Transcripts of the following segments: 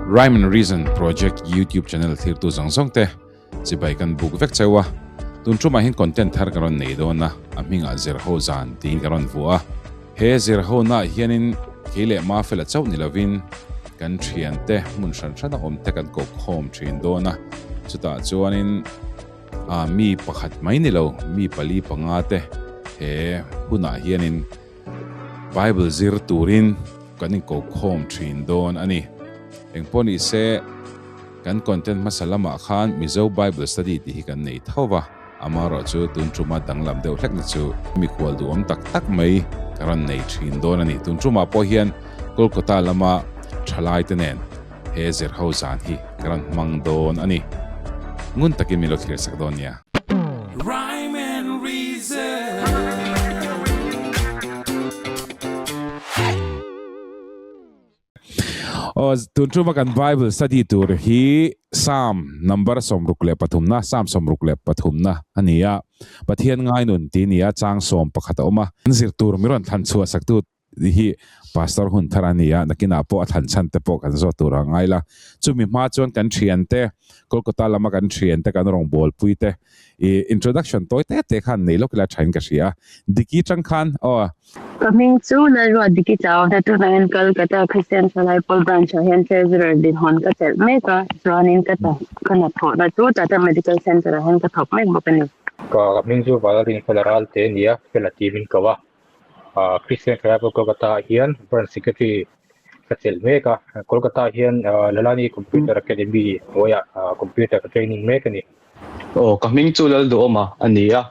Rhyme and Reason Project YouTube channel thirtu zawng zawng te chibai kan buk vek cheu a. Tun tumah hian content thar ka rawn nei dawn a, a hmingah zirho zan tiin ka rawn vuah a. He zirho naah hianin kei leh Mafela chauh ni lovin kan thiante hmun hran hrana awm te kan koh khawm thin dawn a, chutah chuanin ah mi pakhat mai ni lo mi pali panga te he hunah hianin Bible zir turin kan inko khawm thin dawn a ni. Engpawh ni se kan content hmasa lamah khan Mizo Bible Study tih hi kan nei tho va, amaherawh chu tun tuma danglam deuh hlekna chu mikhual duhawm tak tak mai ka rawn nei thin dawn a ni. Tun tumah pawh hian Kolkata lama thalaite nen he zirho zan hi ka rawn hmang dawn a ni. Ngun takin min lo thlir sak dawn nia. Rhyme and reason. Aw, tun tuma kan Bible study tur hi Psalm number 63na, Psalm 63na a ni a. Pathian ngai nun tih a ni a, chang 11 a awm a. Kan zir tur mi rawn thlan chhuah saktu hi Pastor hun thar a ni a, nakinah pawh a thlan chhan te pawh kan zawt tur a ngai la. Chumi hma chuan kan thiante, Kolkata lama kan thiante, kan rawngbawlpui te i introduction tawi te te khan nei lawk ila thain ka hria a. Diki tang khan aw. Ka hming chu Lalruat Diki Chau ta tunah hian Kolkata Christian Thalai Pawl Branch ah hian Treasurer dinhmun ka chelh mek a, chuanin ka ta ka hnathawhna chu Tata Medical Centre ah hian ka thawk mek bawk a ni. Ka hming chu Valarin Fela Ralte a ni a, Fela tih min ko a. Christian Thalai Pawl Kolkata ah hian Branch Secretary ka chelh mek a, Kolkata ah hian Lalani Computer Academy hnuaiah Computer ka training mek a ni. Aw, ka hming chu Lalduhawma a ni a,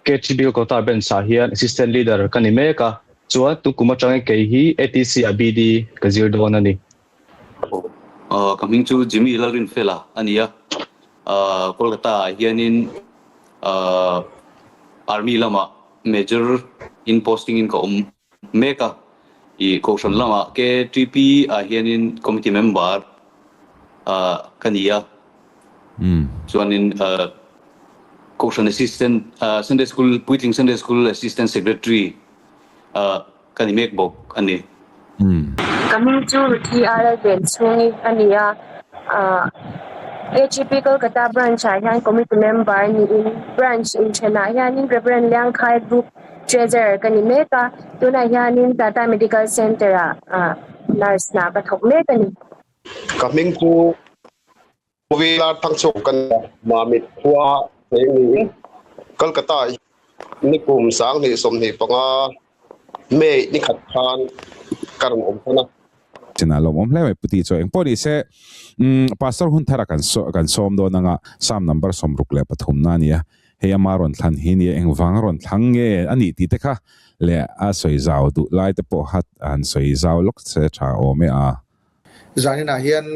KHB Kolkata Branch ah hian Assistant Leader ka ni mek a, chuan tukum atangin kei hi ATC ah BD ka zir dawn a ni. Aw, ka hming chu Jimmy Lalrinfela a ni a, Kolkata ah hianin Army lamah Major in posting in ka awm mek a, i Kohhran lamah KTP ah hianin Committee member ka ni a, chuanin Kohhran Assistant Sunday School Puitling Sunday School Assistant Secretary ka ni mek bawk a ni. Ka hming chu Ruthi RL Venchhungi a ni a, AGP Kolkata Branch ah hian Committee Member niin Branch inthenah hianin Reverend Liangkhai Group Treasurer ka ni mek a, tunah hianin Tata Medical Centre ah Nurse hna ka thawk mek a ni. Ka hming chu Khawvela thangchhuak kan Mamit khua cheng niin Kolkata nikum 2025 May ni khat khan ka rawn awm hman a. China lawm awm hle mai Puti chu engpawh ni se Pastor hun thara kan kan sawm dawn anga Psalm number 63 na a ni a, hei ama rawn thlan hi nia engvang a rawn thlang nge a nih tih te kha leh a sawi zau duh lai te pawh kha han sawi zau lawk se tha awm e a. Zaninah hian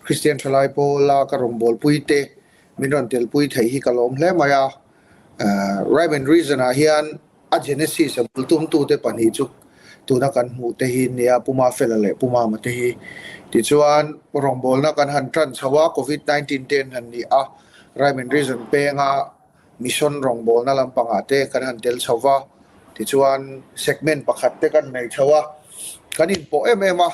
Kristian Thalai Pawla ka rawngbawlpui te min rawn telpui theih hi ka lawm hle mai a. Rhyme and Reason ah hian a Genesis a bul tumtute pahnih chu tuna kan hmuh te hi nia, Pu Mafela leh Pu Mama te hi. Tichuan rawngbawlna kan han tan chho a, Covid 19 te an han ni a, Rhyme and Reason penga Mission rawngbawlna lampangah te kan han tel chho va, tichuan segment pakhat te kan nei chho a, kan inpawh em em a,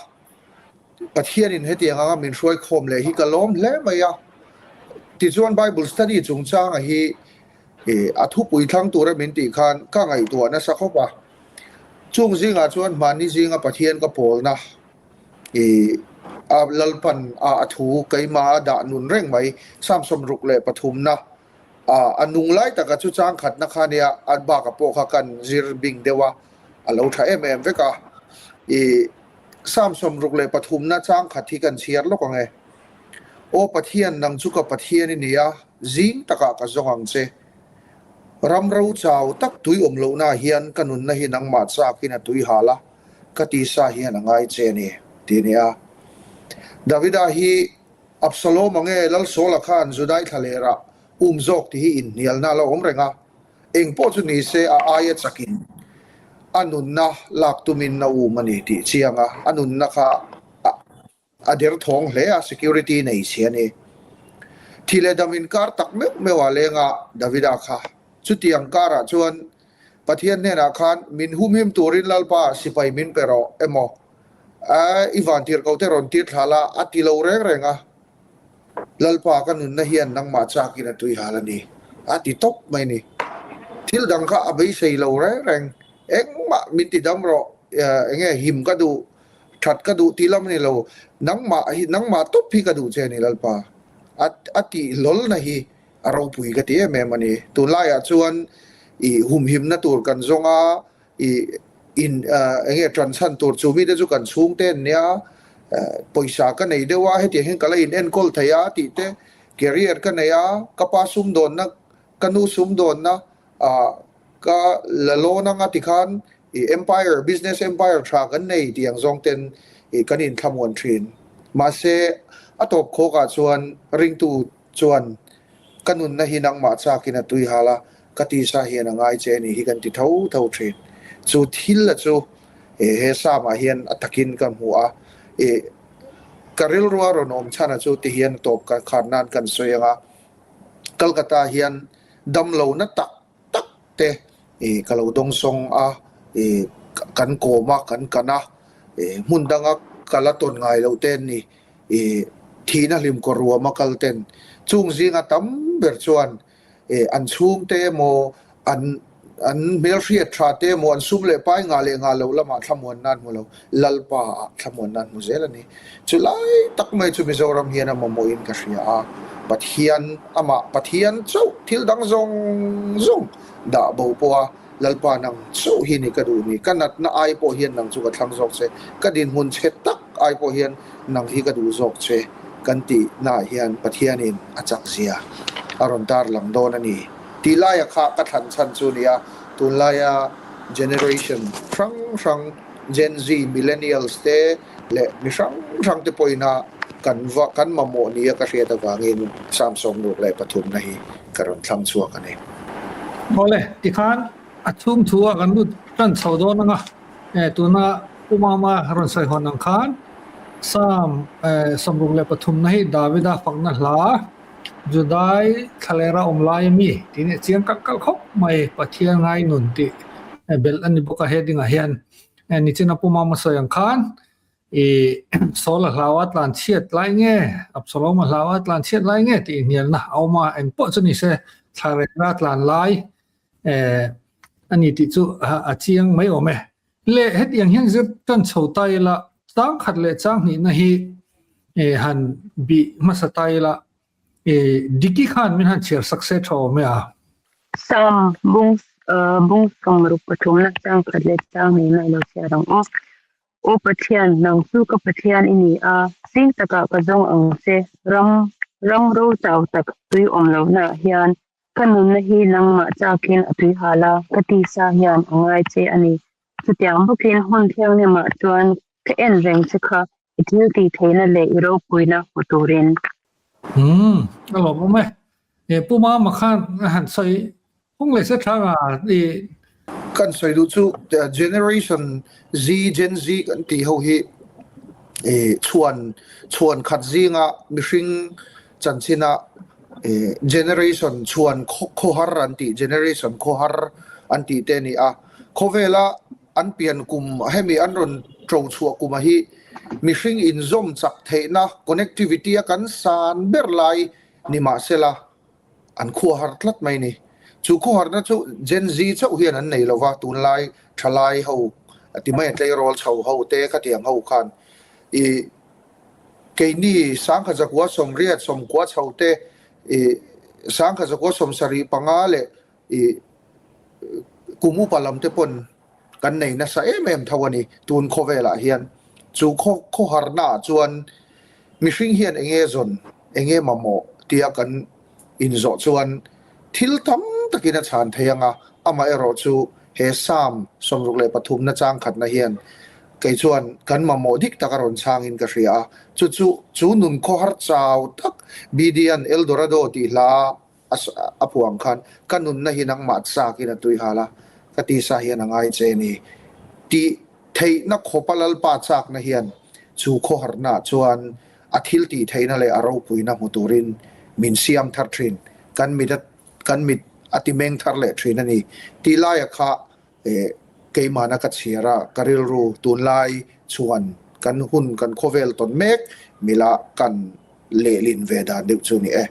Pathianin hetiang anga min hruai khawm leh hi ka lawm hle mai a. Tichuan Bible study chungchanga hi a thupui thlang tura min tih khan ka ngaihtuah nasa khawp a. Chung zingah chuan hmanni zinga Pathian ka pawlna a Lalpan a thu keimah a dah nun reng mai, Psalm 63na A nung lai taka chu chang khatna kha nia, a baka pawh kha kan zir bing deuh a, a lo tha em em vek a. I Psalm 63na chang khat hi kan chhiar lawk ang e. Aw Pathian, nang chu ka Pathian i ni a, zing takah ka zawng ang che. Ram ro chau tak tui awm lohna hian ka nunna hi nangmah chakin a tui hal a, ka tisa hian a ngai che a ni, ti a ni a. Davida hi Absalom-a nge Lal Saul-a khan Judai thlalerah um zawk tih hi inhnialna a lo awm reng a, eng pawh chu ni se a aia chakin a nunna lak tumin a um a ni tih chiang a, a nunna kha a derthawng hle a, security nei si a ni. Thi leh dam inkar tak meuh meuh ah leng a Davida kha chutiang karah chuan Pathian hnenah khan min humhim turin Lalpa sipai min pe rawh emaw? A i vantirhkoh te rawn tir thla la, a ti lo reng reng a. Lalpa ka nunna hian nangmah chakin a tui hal a ni, a ti tawp mai ni. Thil dang kha a beisei lo reng reng, engmah min ti dam rawh, enge him ka duh, that ka duh tih lam a ni lo, nangmah hi, nangmah tawp hi ka duh che a ni Lalpa, a a tih hlawlna hi a ropui ka ti em em a ni. Tunlaiah chuan i humhimna tur kan zawng a, I in enge tan chhan tur chu mite chu kan chhungte an nia, pawisa ka nei deuh a, hetiang hian ka la in enkawl thei a tih te, career ka nei a, ka pa sumdawnna, ka nu sumdawnna ah ka la lawn anga tikhan i empire, business empire tha kan nei tih ang zawng ten i kan inthlamuan thin. Mahse a tawp khawk ah chuan ringtu chuan ka nunna hi nangmah chakin a tui hal a, ka tisa hian a ngai che a nih hi kan ti tho tho thin. Chu thil a chu he Psalm ah hian a takin ka hmu a, ih ka rilrua rawn awm chhan a chu ti hian a tawp ka khan nan kan sawi ang a, Kolkata hian damlo na tak tak te ih ka lo dawngsawng a, ih kan kawm a, kan kan a, ih hmun danga ka la tawn ngai loh te an ni. I thihna hlim kaw ruam a kal ten chung zinga tam ber chuan i an chhungte emaw an an hmelhriat tha te emaw an sum leh pai ngah leh ngah loh lamah thlamuan nan hmu lo, Lalpa ah thlamuan nan hmu zel a ni. Chu lai tak mai chu Mizoram hian a mamawhin ka hria a, Pathian amah Pathian chauh thil dang zawng zawng dah bo pawha Lalpa nang chauh hi ni ka duh ni, ka natna ai pawh hian nang chu ka thlang zawk che, ka dinhmun chhe tak ai pawh hian nang hi ka duh zawk che kan tih naah hian Pathianin a chak zia a rawn tar lang dawn a ni tih laia kha ka thlan chhan chu nia, tunlaia generation hrang hrang Gen Z, Millennials te leh mi hrang hrang te pawhina kan va kan mamawh nia ka hriat avangin Psalm 63 na hi ka rawn thlang chhuak a ni. Awle, tikhan a chhung thu ah kan lut tan chho dawn ang a, tuna Pu Mama rawn sawi hawn ang khan Psalm 63 na hi Davida fakna hla Judai thlalera awm lai a mi tih nih chiang kalh kalh khawp mai Pathian ngai nun tih belh a ni bawk a heading ah hian nichina Pu Mama sawi ang khan I Saul a hlau a tlan chhiat lai nge, Absalom a hlau a tlan chhiat lai nge tih inhnialna a awm a, eng pawh chu ni se thlarehna tlan lai a ni tih chu a chiang mai awm e. Le hetiang hian zir tan chho ta ila, chang khat leh chang hnihna hi han bih hmasa ta ila, Diki khan min han chhiar sak se tha awm e a. Sam, bung bung 63 na chang khat leh chang hnihna i lo chhiar ang u. Aw Pathian, nang chu ka Pathian i ni a, zing takah ka zawng ang che, ram ram ro chau tak tui awm lohnaah hian ka nunna hi nangmah chakin a tui hal a, ka tisa hian a ngai che a ni. Chutiang bawkin hun thianghlimah chuan ka en reng che kha i thil tih theihna leh i ropuina hmu turin. Umm, a lawmawm e. Pu Mama khan a han sawi Hung leh se thlang a i. Kan sawi duh chu Generation Z, Gen Z kan tih ho hi chhuan chhuan khat zinga mihring chanchina generation chhuan khawhar an tih generation khawhar an tih te a ni a. Khawvela an pian kum hemi an rawn to chhuah kuma hi mihring inzawm chak theihna connectivity a kan san ber lai ni mahsela An khuahar tlat mai ni. Chu khuaharna chu Gen Z chauh hian an nei lova, tunlai thalai ho ti mai a tleirawl chho ho te khatiang ho khan i keini sangkhat zakua sawmriat sawmkua chho te i sangkhat zakua sawmsarih panga leh i kum upa lam te pawn kan nei nasa em em tho a ni tun khawvelah hian. Chu khaw khawharna ah chuan mihring hian eng nge zawn, eng nge mamawh tia kan inzawh chuan thil tam takin a chhan thei ang a, amaherawh chu he Psalm 63 na chang khatna hian kei chuan kan mamawh dik tak a rawn chhangin ka hria a, chu chu chu nun khawhar chau tak BD-a'n El Dorado tih hla a phuang khan ka nunna hi nangmah chakin a tui hal a, ka tisa hian a ngai che ni tih theihna khawpa Lalpa chakna hian chu khawharna chuan a thil tih theihna leh a ropuina hmu turin min siam thar thin, kan mit a kan mit a ti meng thar leh thin a ni tih laia kha keimahna ka chhiar a, ka rilru tunlai chuan. kan hun kan khawvel tawn mek mila kan lehlin ve dan deuh chu ni e.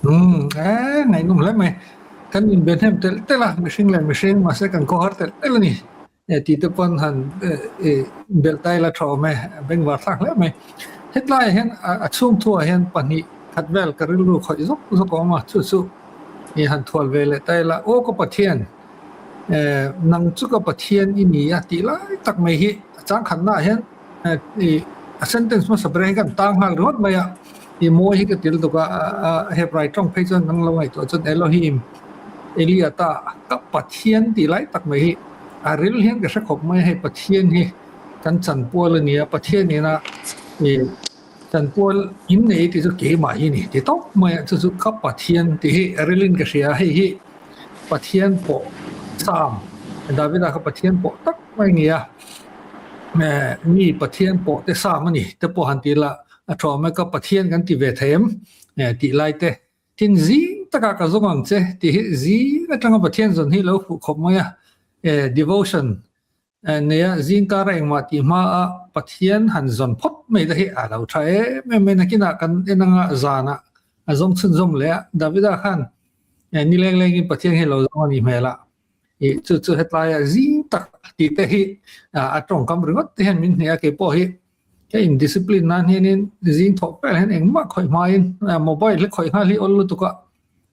Umm e ngaihnawm hle mai. Kan inbe hnem telh telh a, mihring leh mihring mahse kan khawhar telh telh a ni. Tih te pawn han belh ta ila tha awm e, bengvar thlak hle mai. Hetlaiah hian a chhung thuah hian pahnih khat vel ka rilru khawih zawk zawk a awm a, chu chu i han thual ve leh ta ila, Aw ka Pathian, nang chu ka Pathian i ni a tih lai tak mai hi a changkhatnaah hian i a sentence hmasa ber hi kan tang nghal ringawt mai a, i mawi hi ka til tuk a, Hebrai tawng phei chuan kan lo ngaihtuah chuan Elohim, Eliata, ka Pathian tih lai tak mai hi a ril hian ka hre khawp mai a, hei Pathian hi kan chanpual a ni a, Pathian ina i chanpual in nei tih chu keimah hi a ni ti tawp mai a, chu chu ka Pathian tih hi a rilin ka hria a, hei hi Pathian pawh Psalm Davida kha Pathian pawh tak mai a ni a, mi Pathian pawh te Psalm a ni te pawh han ti ila a tha awm e, ka Pathian kan ti ve thei em tih lai te. Tin zing takah ka zawng ang che tih hi zing atanga Pathian zawn hi lo fuh khawp mai a, devotion neia zing kara engmah tih hma a Pathian han zawn phawt mai te hi a lo tha em em mai. Nakinah kan en anga zanah a zawng chhunzawm leh a, Davida khan nileng lengin Pathian hi lo zawng a nih hmel a, ih chu chu hetlaia zing tak tih te hi a tawngkam ringawt te hian min hneh a, keipawh hi Ka in discipline nan hianin zing thawh pel hian engmah khawih hmain mobile hi khawih nghal hi awl lutuk a,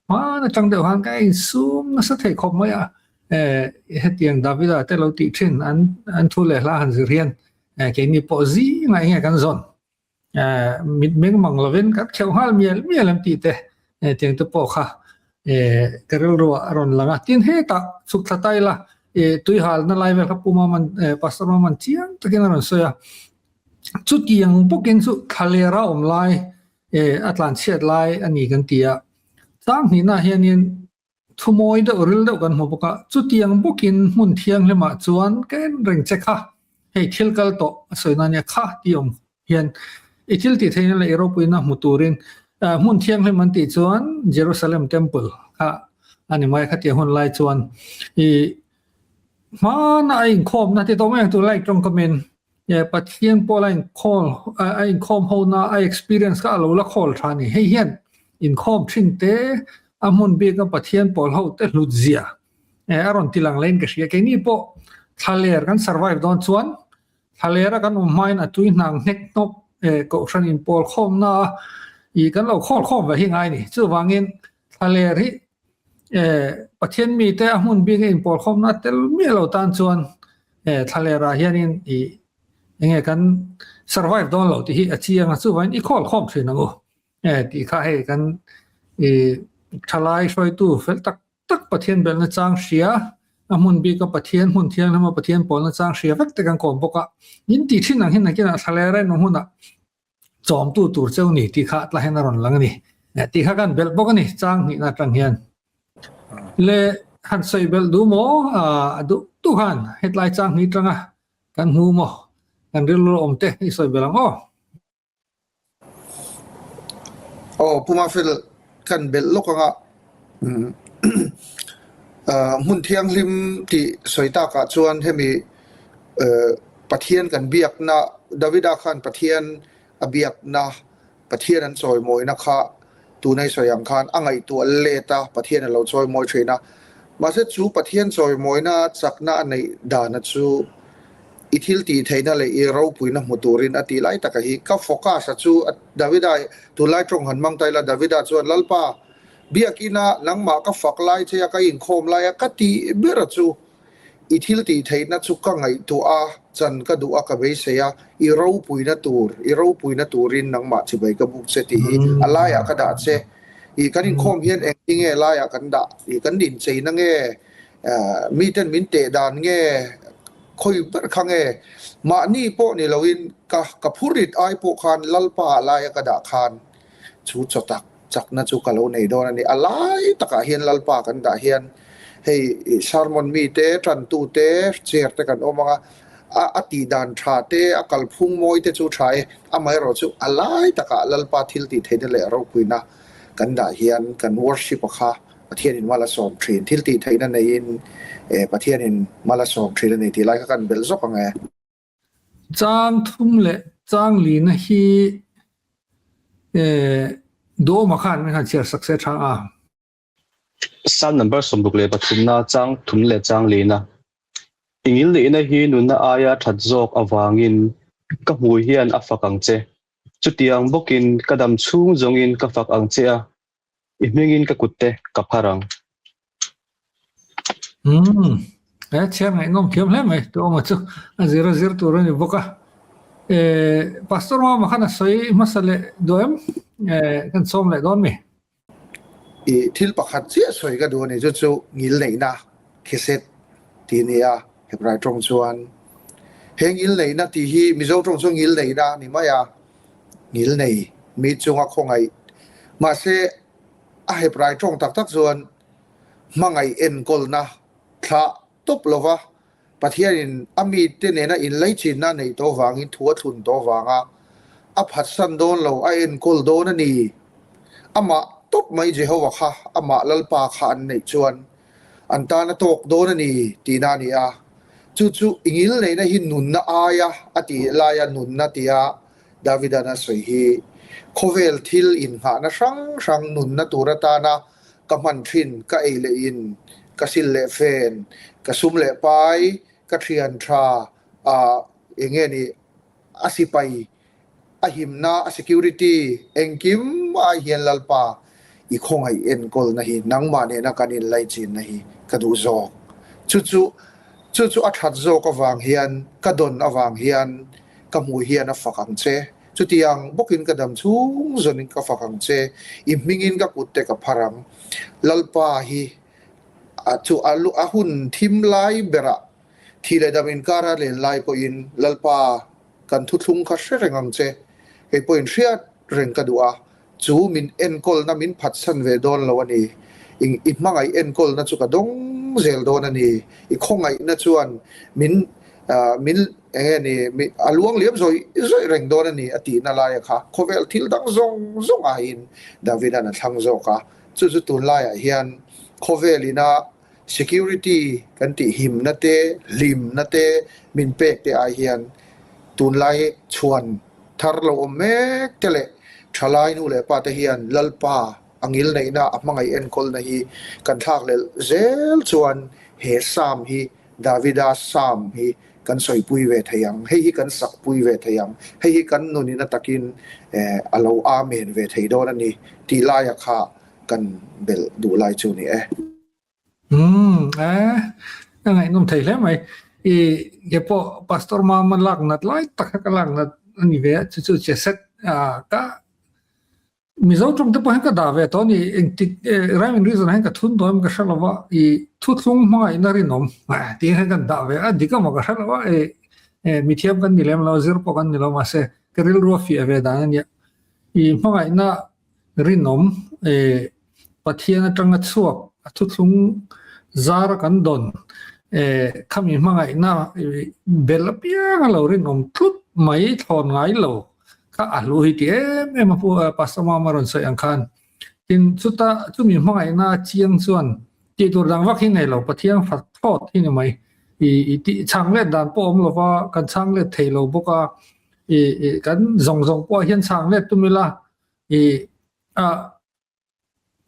hman atang deuh khan ka insum nasa thei khawp mai a, hetiang Davida te lo tih thin an an thu leh hla han zir hian keini pawh zingah enge kan zawn mit meng mang lovin kan kheuh nghal mial mial em tih te tiang te pawh kha ka rilruah a rawn lang a, tin hetah chhuk thla ta ila tui halna lai vel kha Pu Maman Pastor Maman chiang takin a rawn sawi a, chutiang bawkin chu thlalera awm lai a tlan chhiat lai a ni kan ti a, chang hnihnaah hianin thumawi deuh ril deuh kan hmu bawk a, chutiang bawkin hmun thianghlimah chuan ka en reng che kha, hei thil kal tawh a sawi na nia kha tih awm hian i thil tih theihna leh i ropuina hmu turin hmun thianghlim an tih chuan Jerusalem Temple kha a ni mai khatia hun lai chuan i hmana a inkhawmna ti tawh mai ang tunlai tawngkamin Pathian pawh la inkhawl a inkhawm hona a experience kha a lo la khawl tha a ni. Hei hian inkhawm thin te a hmun bika Pathian pawl ho te hlut zia a rawn ti lang lein ka hria. Keini pawh thlaler kan survive dawn chuan Thlalera kan awm hmain a tui hnang hnek hnawk kohhran inpawl khawmna a ih kan lo khawl khawm ve hi ngai ni. Chuvangin thlaler hi Pathian mite a hmun bik a inpawl khawmna tel miah lo tan chuan thlalerah hianin ih enge kan survive dawn lo tih hi a chiang a, chuvangin i khawl khawm thin ang u tih kha hei kan ih thalai hruaitu fel tak tak Pathian belhna chang hria, a hmun bika Pathian hmun thianghlima Pathian pawlna chang hria vek te kan kawm bawk a. In tih thin ang hian nakinah thlaleh reng ang hunah chawmtu tur cheu ni tih kha tla hian a rawn lang a ni. Tih kha kan belh bawk a ni chang hnihna atang hian. Le han sawi belh duh maw? A duh duh khan hetlai chang hnih atanga kan hmu maw? Kan rilru awm te i sawi belh ang aw. Aw Puma Fel kan belh lawk anga hmun thianghlim tih sawi takah chuan hemi Pathian kan biakna Davida khan Pathian a biakna Pathian an chawimawina kha tunai sawi ang khan a ngaihtuah let a Pathian a lo chawimawi thin a mahse chu Pathian chawimawina chakna a neih dana chu I thil tih theihna leh i ropuina hmu turin a tih lai taka hi ka focus a chu Davida tunlai tawng han hmang ta ila Davida chuan Lalpa biakina nangmah ka fak lai che a ka inkhawm lai a ka tih ber a chu i thil tih theihna chu ka ngaihtuah a chan ka duh a ka beisei a i ropuina tur i ropuina turin nangmah chibai ka buk che tih hi a laiah ka dah che i kan inkhawm hian engtin nge laiah kan dah i kan incheina nge miten min teh dan nge Khawi ber kha nge mahni pawh ni loin ka ka phurit ai pawh khan Lalpa a laia ka dah khan chu chaw tak chakna chu ka lo nei dawn a ni. A lai takah hian Lalpa kan dah hian hei sermon mite tantu te chair te kan awm ang a, a a tih dan tha te a kalphung mawi te chu tha e, amaherawh chu a lai takah Lalpa thil tih theihna leh ropuina kan dah hian kan worship a kha Pathianin mal a sawm thin. Thil tih theihna neiin Pathianin mal a sawm thin a ni tih lai kha kan belh zawk ang e. Chang thum leh chang lina hi Duhawma khan min han chhiar sak se tha a. Psalm number 63 na chang thum leh chang lina. I ngilneihna hi nunna aia that zawk avangin ka hmui hian a fak ang che. Chutiang bawkin ka dam chhung zawngin ka fak ang che a, i hmingin ka kutte ka phar ang. Umm, he chhiar ngaihnawm thiam hle mai, Tuama chu a zir a zir tur a ni bawk a. Eh, Pastor Mama khan a sawi hmasa leh duh em? Eh, kan sawm leh dawn mi? I thil pakhat chiah sawi ka duh a ni, chu chu ngilneihna kheset tih a ni a, Hebrai tawng chuan he ngilneihna tih hi Mizo tawng chuan ngilneihna a ni mai a, ngilnei mi chunga khawngaih mahse a Hebrai tawng tak tak chuan hmangaih enkawlna thlah tawp lova Pathianin a mite nena inlaichinna a neih tawh vangin thu a thlun tawh vanga a phatsan dawn lo, a enkawl dawn a ni. Amah tawp mai Jehovah kha, amah Lalpa kha an neih chuan an tan a tawk dawn a ni tihna a ni a. Chu chu i ngilneihna hi nunna aia a tih laia nunna tia Davidan a sawi hi khawvel thil inngahna hrang hrang nunna tur atana ka hman thin, ka ei leh in, ka sil leh fen, ka sum leh pai, ka thian tha, ah eng nge ni a sipai, a himna, a security engkim ai hian Lalpa i khawngaih enkawlna hi nangmah nena kan inlaichinna hi ka duh zawk. Chu chu chu chu a that zawk avang hian ka dawn avang hian ka hmuh hian a fak ang che. Chutiang bawkin ka dam chhung zawnin ka fak ang che, i hmingin ka kutte ka phar ang. Lalpa hi chu a hun thim lai berah thi leh dam inkara len lai pawhin Lalpa kan thuthlung kha hre reng ang che, kei pawhin hriat reng ka duh a, chu min enkawlna min phatsan ve dawn lo a ni. I hmangaih enkawlna chu ka dawng zel dawn a ni. I khawngaihna chuan min min eng nge ni a luang liam zawih zawih reng dawn a ni a tihna laia kha khawvel thil dang zawng zawng aiin Davida'n a thlang zawk a. Chu chu tunlaiah hian khawvel ina security kan tih himna te, hlimna te min pek te ai hian tunlai chhuan thar lo awm mek te leh thalai nu leh pa te hian Lalpa a ngilneihna a hmangaih enkawlna hi kan thlakhlelh zel chuan he Psalm hi Davida Psalm hi kan sawipui ve thei ang, hei hi kan sakpui ve thei ang, hei hi kan nunin a takin a lo amen ve thei dawn a ni tih laia kha kan belh duh lai chu ni e. Umm e, ka ngaihnawm thei hle mai. I ke pawh Pastor Mama lak nat lai tak kha ka lak nat a ni ve a, chu chu che set a ka Mizo tawng te pawh hian ka dah ve tawh a ni, engtik rhyme and reason ah hian ka thun tawh em ka hre lo va, i thuthlung hmangaihna rinawm tih hian kan dah ve a, dik emaw ka hre lo va, i mithiam kan ni lem lo, zir pawh kan ni lo mahse ka rilru a fiah ve dan a nia, i hmangaihna rinawm i Pathian atanga chhuak a thuthlung zara kan dawn i khami hmangaihna bel apiang a lo rinawm tlut mai thlawn ngai lo. Kha a hlu hi ti em em a pu Pastor Mama rawn sawi ang khan. Tin chuta chumi hmangaihna chiang chuan tih tur dang vak hi nei lo Pathian fak thlawt hi ni mai. I i tih chhang let dan pawh awm lova kan chhang let thei lo bawk a i i kan zawng zawng pawh hian chhang let tum ila i a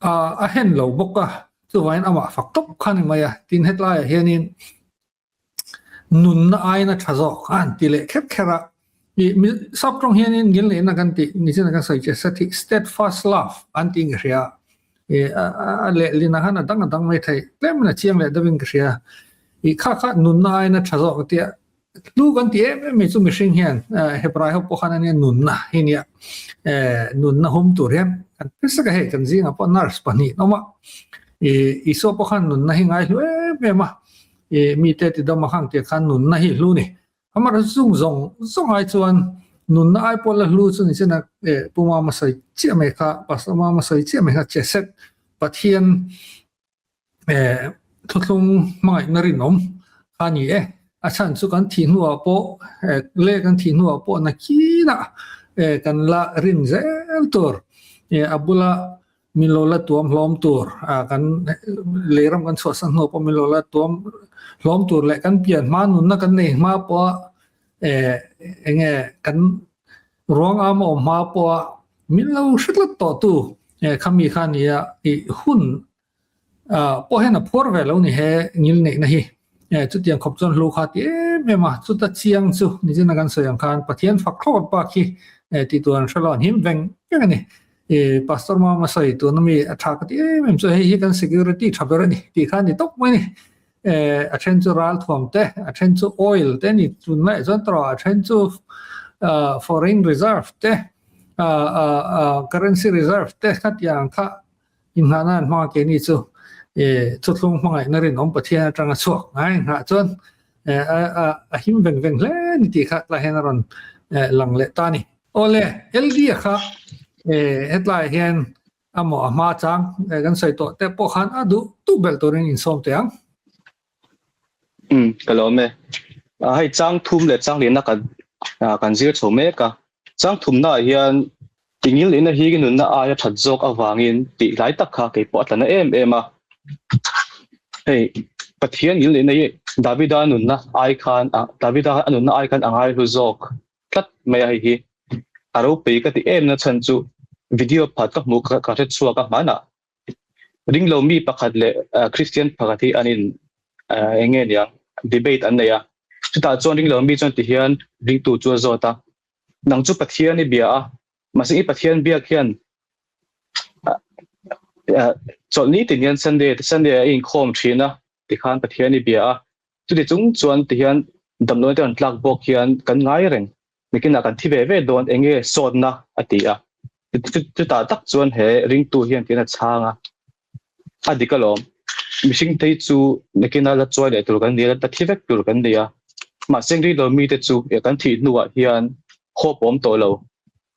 a a hen lo bawk a chuvangin amah fak tawp kha ni mai a. Tin hetlaiah hianin Nunna aiin a tha zawk a han ti leh kher kher a. I sap tawng hianin ngilneihna kan tih nichina kan sawi che sa thih steadfast love an tiin ka hria a. I a lehlin ah khan a dang a dang mai thei tlemin a chiang leh deuhin ka hria. I kha kha nunna aiin a tha zawk a tia hlu kan ti em em mai chu mihring hian Hebrai ho pawh khan ania nunna hi nia nunna hum tur hian kan pisa ka hei kan zingah pawh nurse pahnih an awm a. I Isua pawh khan nunna hi ngai hlu em em a. I mite ti dam a khang tih khan nunna hi hlu ni. Amar zung zawng zawng ai chuan nunna ai pawh la hlu chu ni chena e Pu Mama sawi chiah mai kha, Pastor Mama sawi chiah mai kha che set Pathian e thuthlung hmangaihna rinawm kha ni e. A chhan chu kan thih hnuah pawh e le kan thih hnuah pawh nakinah e kan la rin zel tur e a bula Min lo la tuam hlawm tur a kan leiram kan chhuahsan hnu pawh min lo la tuam hlawm tur leh kan pian hma nunna kan nei hma pawh Eh enge kan ruang am a awm hma pawha min lo hre tlat tawh tu eh khami kha a nia tih hun ah pawh hian a phuar ve lo ni he ngil neihna hi. Eh chutiang khawp chuan hlu kha ti em em a, chuta chiang chu nichina kan sawi ang khan Pathian fak thlawt bak hi eh tih tur an hre lo an him veng veng a ni. Eh Pastor Mama sawi tuna mi a tha ka ti em em chu hei hi kan security tha ber a ni tih kha a ni tawp mai a ni. Eh a then chu ral thuam te, a then chu oil te a ni tunlai chuan tawh a then chu ah foreign reserve te ah ah ah currency reserve te khatiang kha Inngahna an hmang a keini chu thuthlung hmangaihna rinawm Pathian atanga chhuak ngai nghah chuan a him veng veng hle ni tih kha tlai hian a rawn lang leh ta a ni. Awle, LD a kha hetlai hian a maw a hma chang kan sawi tawh te pawh khan a duh duh belh turin insawm teh ang. Umm ka lawm e. Hei chang thum leh chang lianna kan kan zir chho mek a. Chang thumna ah hian tingil ina hi nunna aia that zawk avangin tih lai tak kha kei pawh a tla na em em a. Hei Pathian ngil ina hi Davida nunna ai khan Davida a nunna ai khan a ngai hlu zawk tlat mai a hei hi. A ropui ka ti em na chhan chu video phat ka hmuh ka hre chhuak a hmanah Ringlo mi pakhat leh Kristian pakhat hi an in eng nge niang debate an nei a. Chutah chuan ringlo mi chuan ti hian ringtu chu a zawt a, nang chu Pathian i bia a, mahse i Pathian biak hian chawlhni tin hian Sunday Sunday a inkhawm thin a tikhan Pathian i bia a, chuti chung chuan ti hian damdawi te rawn tlak bawk hian kan ngai reng. Nikinah kan thi ve ve dawn eng nge sawtna a ti a. Chutah tak chuan he ringtu hian tiin a chhang a, a dik alawm. Mihring te hi chu nikina la chuai leh tur kan ni a, la thi vek tur kan ni a. Mahse ringlo mite chu kan thih hnuah hian hope a awm tawh lo.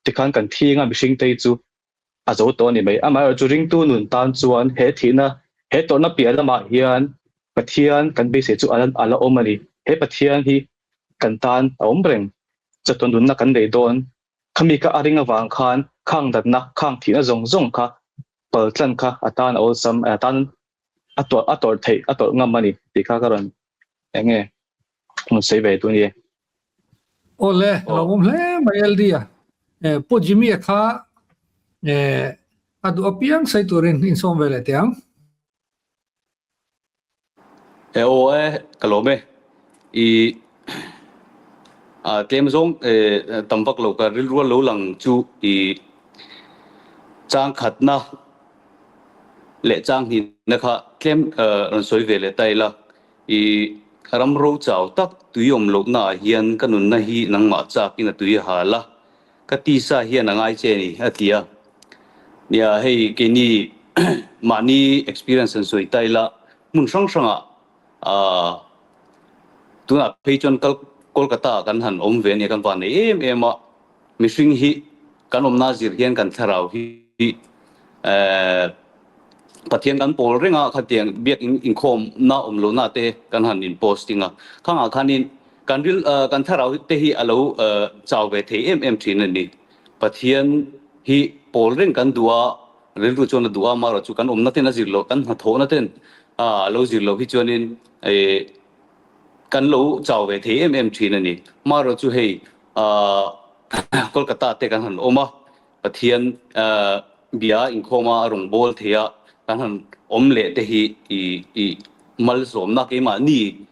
Tikhan kan thi anga mihring te hi chu a zo tawh a ni mai. Amaherawhchu ringtu nun tan chuan he thihna, he tawrhna piah lamah hian Pathian kan beisei chu a la awm a ni. He Pathian hi kan tan a awm reng. Chatuan nunna kan nei dawn. Khami kha a ring avang khan khang datna, khang thihna zawng zawng kha paltlan kha a tan a awlsam, a tan a tawrh a tawrh theih, a tawrh ngam a ni tih kha ka rawn eng nge rawn sawi ve tu a ni e. Awle, lo awm hle mai LD a. Pu Jimmy a kha a duh apiang sawi turin insawm ve leh teh ang. E aw e, ka lawm e. I a tlem zawng e tam vak lo ka rilrual lo lang chu i chang khatna leh chang hnihna kha tlem rawn sawi ve leh ta ila. I ram ro chau tak tui awm lohna ah hian ka nunna hi nangmah chak in a tui a hal a, Ka tisa hian a ngai che a ni, a ti a. Nia, hei keini mahni experience an sawi ta ila, hmun hrang hrangah aah tunah phei chuan kal Kolkata ah kan han awm ve a nia, kan van nei em em a. Mihring hi kan awmna zir hian kan thlarau hi eh Pathian kan pawl reng a, khatiang biak inkhawmna awm lohna te kan han in posting a. Khangah khanin Kan ril kan thlarau te hi a lo chau ve thei em em thin a ni. Pathian hi pawl reng kan duh a, rilru chuan a duh a, amaherawhchu kan awmna ten a zir loh, kan hnathawhna ten a lo zir loh hi chuanin kan lo chau ve thei em em thin a ni. Amaherawhchu hei Kolkata te kan han awm a, Pathian bia inkhawma a rawn bawl thei a, kan han awm leh te hi i malsawmna keimahni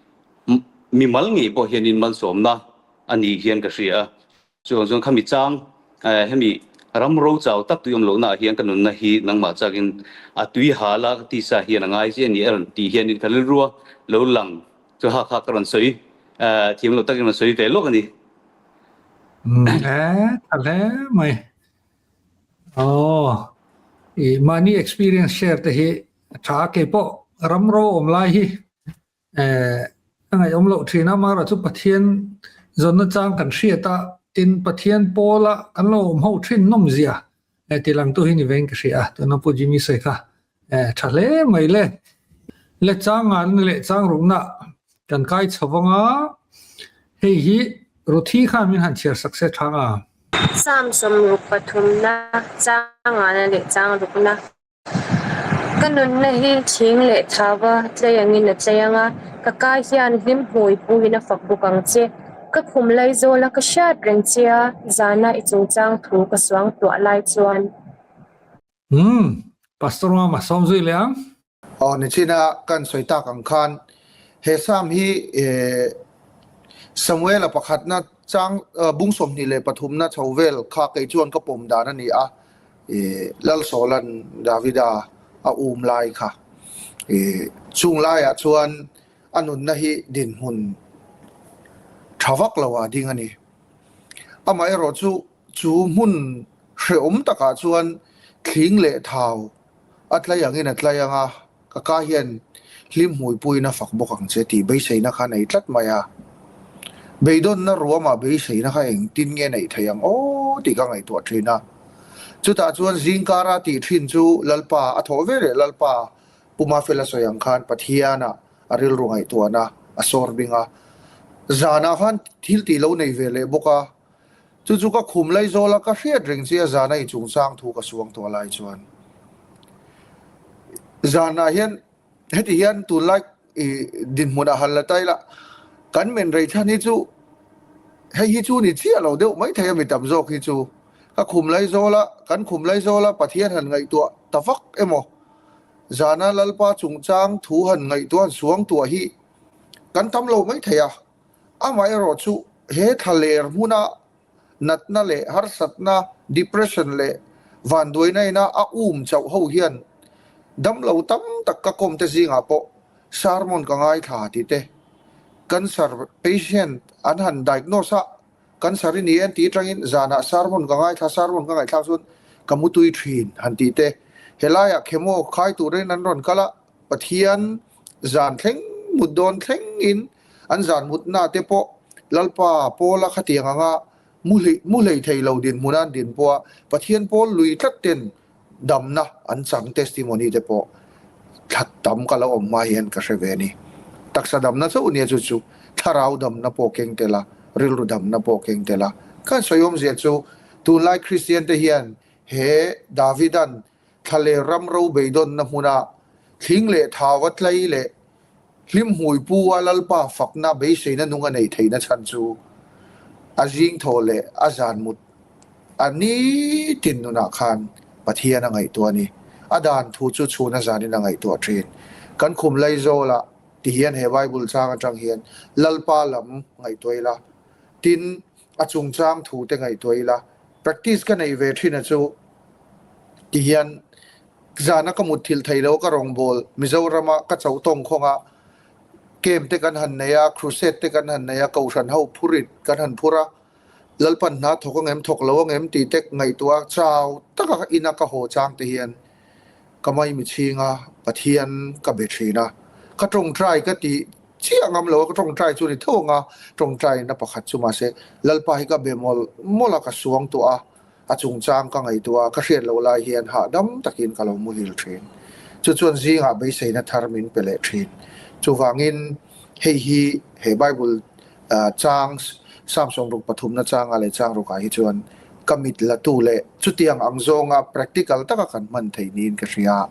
Mi mal ngei pawh hianin malsawmna a nih hian ka hria a. Chuvang chuan khami chang hemi ram ro chau tak tui awm lohnaah hian ka nunna hi nangmah chakin a tui hal a, ka tisa hian a ngai che a ni a rawn tih hianin ka rilrua lo lang chu ha kha ka rawn sawi thiam lo takin rawn sawi ve lawk a ni. Umm e, tha hle mai. Aw, i mahni experience share te hi a tha a, keipawh ram ro awm lai hi Eh, a ngaihawm loh thin a, Mara chu Pathian zawnna chang kan hriat a, tin Pathian pawla kan lo awm ho thin nawm zia eh ti lang tu hi ni vein ka hria a, tuna Pu Jimmy sawi kha eh tha hle mai le. Le chang ngalna leh chang rukna kan kai chho vang a, hei hi Ruthi khan min han chhiar sak se thang a. Psalm 63 na chang ngalna leh chang rukna. Ka nunna hi thing leh thava tlei angin a tlei ang a, ka kai hian hlim hmui puhin a fak bawk ang che. Ka khum laizawla ka hriat reng che a, zana i chungchang thu ka suangtuah lai chuan. Umm, Pastor Mama sawm zui leh ang. Aw, nichina kan sawi tak ang khan he Psalm hi Samuela pakhatna chang bung 23na chho vel kha kei chuan ka pawm dan a ni a, Lalsawla'n Davida a um lai kha. Chung laiah chuan a nunna hi dinhmun tha vak lo ah ding a ni. Amaherawhchu chu hmun hrehawm takah chuan thling leh thau A tlai angin a tlai anga, ka ka hian hlim hmuipuiin a fak bawk ang che tih beiseina kha a nei tlat mai a. Beidawnna ruamah beiseina kha engtin nge neih theih ang aw tih ka ngaihtuah thin a. Chutah chuan zingkara tih thin chu Lalpa a thawh ve leh Lalpa Puma Fela sawi ang khan Pathianah a rilru ngaihtuahna a sawr bing a. Zanah khan thil tih lo nei ve leh bawk a. Chu chu ka khum lai zawl a, ka hriat reng che a zana i chungchang thu ka suang tawh lai chuan. Zanah hian heti hian tunlai i dinhmunah han la ta ila, kan men rei chhan hi chu hei hi chu ni chiah lo deuh mai thei a mi tam zawk hi chu. Ka khum lai zawl a, kan khum lai zawl a Pathian han ngaihtuah ta vak emaw, zana Lalpa chungchang thu han ngaihtuah han suang tuah hi kan tam lo mai thei a. Amaherawh chu he thlaler hmuna natna leh harsatna, depression leh vanduaina ina a um chauh ho hian damlo tam tak ka kawm te zingah pawh sermon ka ngaithla tih te, cancer patient an han diagnose a, cancer i ni e an tih atangin zanah sermon ka ngaithla, sermon ka ngaihthlak chuan ka mutui thin han tih te, helaiah chemo khai turin an rawn kal a, Pathian zan thleng mut dawn thlengin an zan mutna te pawh Lalpa Pawla khatiang anga mu mu hlei thei lo dinhmun an din pawh a Pathian pawl lui tlat ten damna an chang testimony te pawh thla tam ka lo awm hma hian ka hre ve a ni. Taksa damna chauh nia chu chu thlarau damna pawh keng tel a, rilru damna pawh keng tel a. Kan sawi awmzia chu tunlai Kristian te hian he Davidan Thla leh ram ro beidawnna hmuna thling leh thau a tlai leh hlim hmui pu a Lalpa fakna beiseina nung a neih theihna chhan chu a zing thaw leh a zan mut a nitin nunah khan Pathian a ngaihtuah a ni. A dan thu chu chhun a zanin a ngaihtuah thin. Kan khum Laizawlah ti hian he Bible chang atang hian Lalpa lam ngaihtuah ila, tin a chungchang thu te ngaihtuah ila, practice ka neih ve thin a chu Ti hian zana ka mutthilh thei lo ka rawngbâwl Mizorama ka chauh tawng khawnga camp te kan han nei a, crusade te kan han nei a, kohhran ho phurit kan han phur a, Lalpan hna thawk ang em thawk lo ang em tih te ngaihtuah a chau taka ina ka haw chang te hian ka maimi chhinga Pathian ka be thin a, ka tawngtai ka tih chiah ngam lo a, ka tawngtai chu ni tho ang a, tawngtaina pakhat chu mahse Lalpa hi ka be mawlh mawlh a, ka suang tawh a. A chungchang ka ngaihtuah a, ka hriat loh lai hian hahdam takin ka lo muhil thin. Chu chuan zingah beiseina thar min pe leh thin. Chuvangin hei hi he Bible chang Psalm 63na changa leh chang rukah hi chuan ka mit latu leh chutiang ang zawnga practical taka kan hman theih niin ka hria a,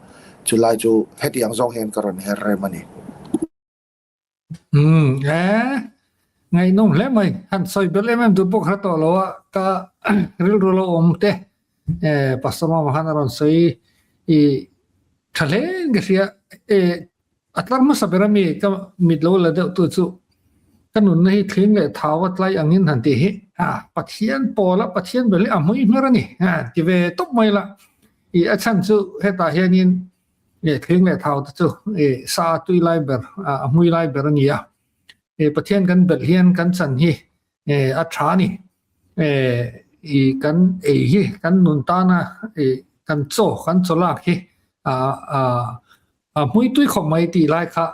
chulai chu hetiang zawng hian ka rawn her rem a ni. Umm e, ngaihnawm hle mai. Han sawi belh em em duh bawk hre tawh lo a, ka rilru lo awm te e Pastor Mama khan a rawn sawi i tha hle in ka hria. E a tlar hmasa ber ami ka mit lo la deuh tu chu ka nunna hi thling leh thau a tlai angin han tih hi a Pathian pawl a Pathian ber hi a hmui hmer a ni ti ve tawp mai la. I a chhan chu hetah hianin E thling leh thau te chu e sa tui lai ber a hmui lai ber a ni a. E Pathian kan belh hian kan chan hi e a tha a ni. E i kan ei hi kan nun tana e kan chaw kan chaw lak hi a a a hmui tui khawp mai tih lai kha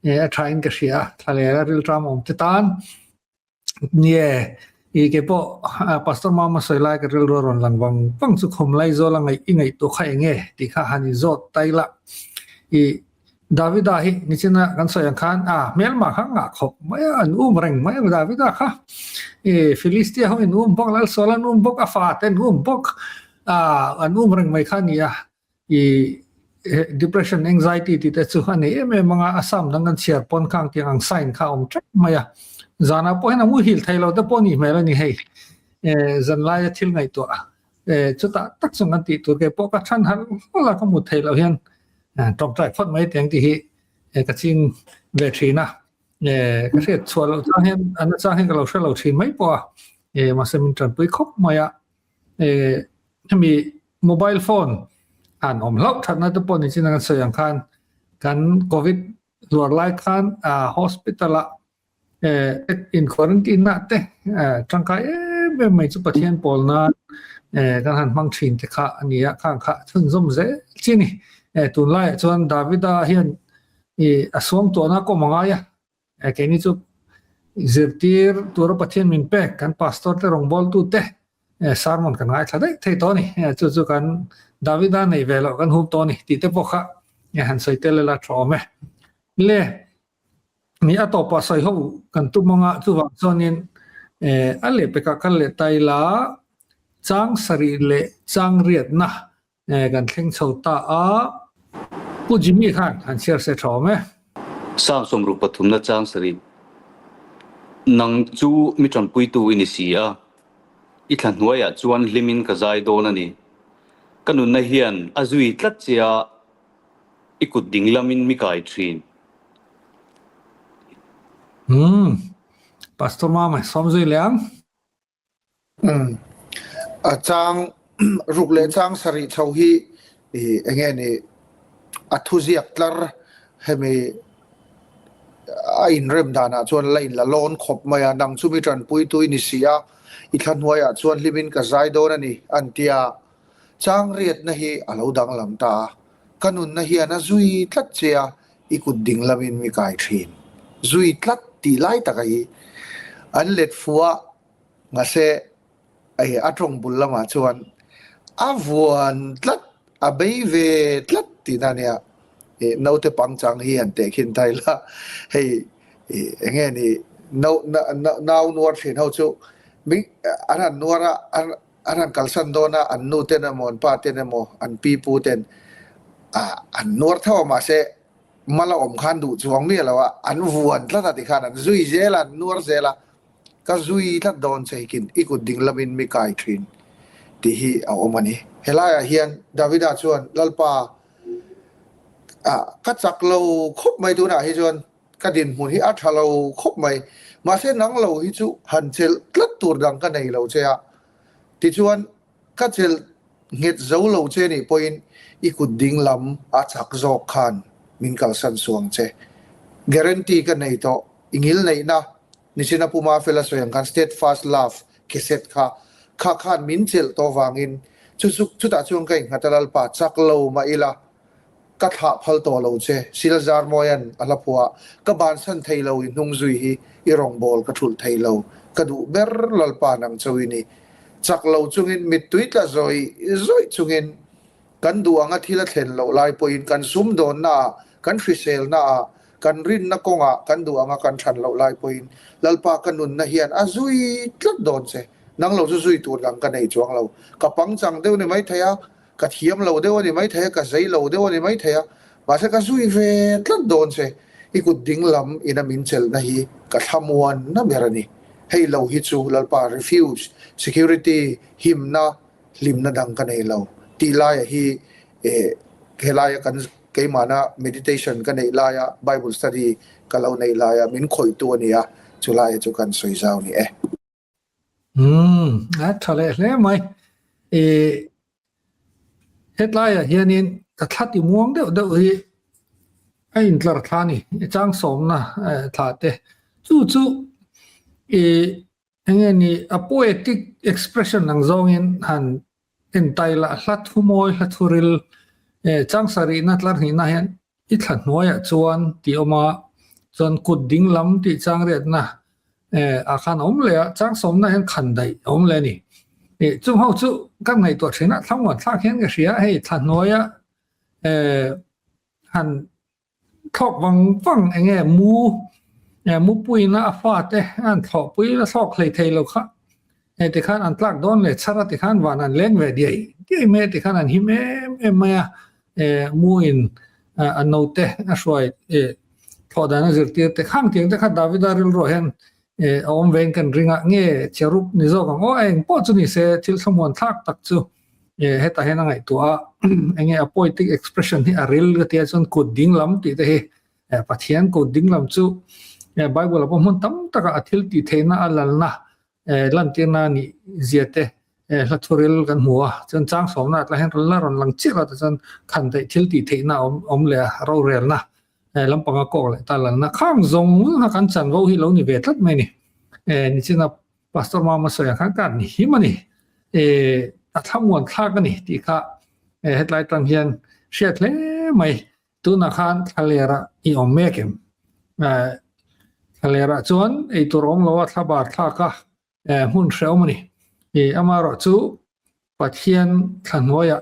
e a tha in ka hria a thla leh a rilṭam awm te tan. Nie, i ke pawh Pastor Mama sawi lai ka rilru a rawn lang vang vang chu khum lai zawl a ngaih i ngaihtuah kha eng nge tih kha han inzawt ta ila. I Davida hi nichina kan sawi ang khan a hmelma kha ngah khawp mai a, an um reng mai a Davida kha. I Philistia ho in um bawk, Lalsuala an um bawk, a fate an um bawk, a an um reng mai kha a ni a. I depression anxiety tih te chu a nei em em ang a, a sam dang kan chhiar pawn khang tiang ang sign kha a awm teuh mai a. Zanah pawh hian a muhil thei lo te pawh a nih hmel a ni hei. Zan laia thil ngaihtuah chutah tak chu kan tih tur kei pawh ka than harh hlawlh a ka mut theih loh hian tawngtai phawt mai teng tih hi ka ching ve thin a. Ka hriat chhuah loh chang hian a na chang hian ka lo hre lo thin mai pawh a, mahse min tanpui khawp mai a. Hemi mobile phone han awm hlauh thatna te pawh ni chin a kan sawi ang khan kan covid hluar lai khan hospital ah in quarantine na te tangkai em em mai chu Pathian pawl nan kan han hmang thin te kha a ni a, khang kha chhunzawm zel chi a ni. Tunlaiah chuan Davida hian a suangtuahna kawm a ngai a, Keini chu zirtir tura Pathian min pek kan pastor te rawngbawltu te sermon kan ngaithla daih thei tawh a ni. Chu chu kan Davida nei ve loh kan hup tawh a ni tih te pawh kha han sawi tel ila tha awm e. Le ni a tawpah sawi ho kan tum anga chuvang chuanin a lehpekah kal leh ta ila chang sarih leh chang riatna Kan thleng chho ta a. Pu Jimmy khan han chhiar se tha awm e. Sang sawmruk pathumna chang sarih. Nang chu mi tanpuitu i ni si a, i thla hnuaiah chuan hlimin ka zai dawn a ni. Ka nunna hian a zui tlat che a, i kut ding lamin mi kai thin. Umm. Pastor Mama sawm zui leh ang. A chang ruk leh chang sarih chho hi eng nge ni a thuziak tlar hemi a inrem danah chuan la inla lawn khawp mai a, nang chu mi tanpui tu i ni si a, i thla hnuaiah chuan hlimin ka zai dawn a ni an ti a, chang riatna hi a lo danglam ta a, ka nunna hian a zui tlat che a, I kut ding lamin mi kai thin. Zui tlat tih lai taka hi an let fu a, mahse hei a tawng bul lamah chuan a vuan tlat, a bei ve tlat tihna a nia. Ih naute pangchang hi han teh khin ta ila, hei ih eng nge ni nau nau nuar thin ho chu mi an han nuar a, an An han kalsan dawn a, an nu ten emaw, an pa ten emaw, an pi pu ten an nuar tho a, mahse mal a awm khan duh chuang miah lo a, an vuan tlat a tikhan an zui zel a, an nuar zel a, ka zui tlat dawn che hikin i kut ding lamin mi kai thin tih hi a awm a ni. Helaiah hian Davida chuan Lalpa ka chak lo khawp mai tunah hi chuan Ka dinhmun hi a tha lo khawp mai. Mahse nang lo hi chu han chelh tlat tur dang ka nei lo che a. Tichuan, ka chelh nghet zo lo che nih pawhin i kut ding lam a chak zawk khan min kalsan suang che. Guarantee ka nei tawh. I ngil neihna nichina Pu Mafela sawi ang khan steadfast love cassette kha kha khan min chelh tawh vangin chu chu chutah chuan ka innghat a Lalpa chak lo mah ila Ka thlah phal tawh lo che, Silzar Mawia'n a hla phuah, Ka bansan thei lo i hnung zui hi i rawngbâwl ka thulh thei lo, ka duh ber Lalpa nang cho i ni. Chak lo chungin mittui tla zawih zawih chungin kan duh anga thil a thlen loh lai pawhin kan sumdawnnaah, kan hriselnaah, kan rinna kawngah kan duh anga kan ṭhan loh lai pawhin Lalpa ka nunna hian a zui tlat dawn che, nang lo chu zui tur dang ka nei chuang lo, ka pangchang deuh ni maithei a, Ka thiam lo deuh a ni maithei a, ka zei lo deuh a ni maithei a, mahse ka zui ve tlat dawn che. I kut ding lam ina min chelhna hi ka thlamuanna ber a ni. Hei lo hi chu Lalpa refuge, security, himna, hlimna dang ka nei lo tih laia hi eh helaia kan keimahna meditation ka neih laia Bible study ka lo neih laia min khawihtu a ni a, chulaia chu kan sawi zau ni e. Umm, a tha leh hle mai. I hetlaiah hianin ka thla ti muang deuh deuh hi a intlar thla a ni, i chang sawmna thla te. Chu chu i eng nge ni a poetic expression ang zawngin han Entai lah hla thu mawi hla thu ril chang sarihna tlar hnihna hian i thla hnuaiah chuan tih awm a, chuan kut ding lam tih chang riatna ah khan a awm leh a, chang sawmna hian khan daih a awm leh a ni. Chung ho chu kan ngaihtuah thin a, thlamuan thlak hian ka hria, hei thla hnuaia han Thlawk vang vang eng nge mu mupuina a fate an thlawhpui la thlawk hlei thei lo kha hei tikhan an tlak dawn leh chhar a tikhan van an leng ve diai diai mai a tikhan an him em em mai a mu in a naute a hruai thlawh dan a zirtir te khang tiang te kha Davida rilruah hian. a awm vein kan ring a, nge cherub ni zawk ang aw, a eng pawh chu ni se thil thlamuan thlak tak chu hetah hian a ngaihtuah a, enge a poetic expression hi a ril ka tia chuan kut ding lam tih te hi Pathian kut ding lam chu Bible ah pawh hmun tam takah a thil tih theihna a lalna lantirna nih zia te hla thuril kan hmu a, chuan chang sawmna ah tlah hian la rawn lang chiah lo te chuan khan daih thil tih theihna a awm leh a, rorelna lampanga kawk leh ta lalna khang zawng zawng kha kan chanvo hi lo ni ve tlat mai a ni. Nichina Pastor Mama sawi ang khan ka ni him a ni, a thlamuan thlak a ni tih kha hetlai tang hian hriat hle mai. Tunah khan thlalera i awm mek em? Thlalera chuan eitur awm lo a thlabar thlak a, hmun hrehawm a ni. Amaherawh chu Pathian thlahnuaiah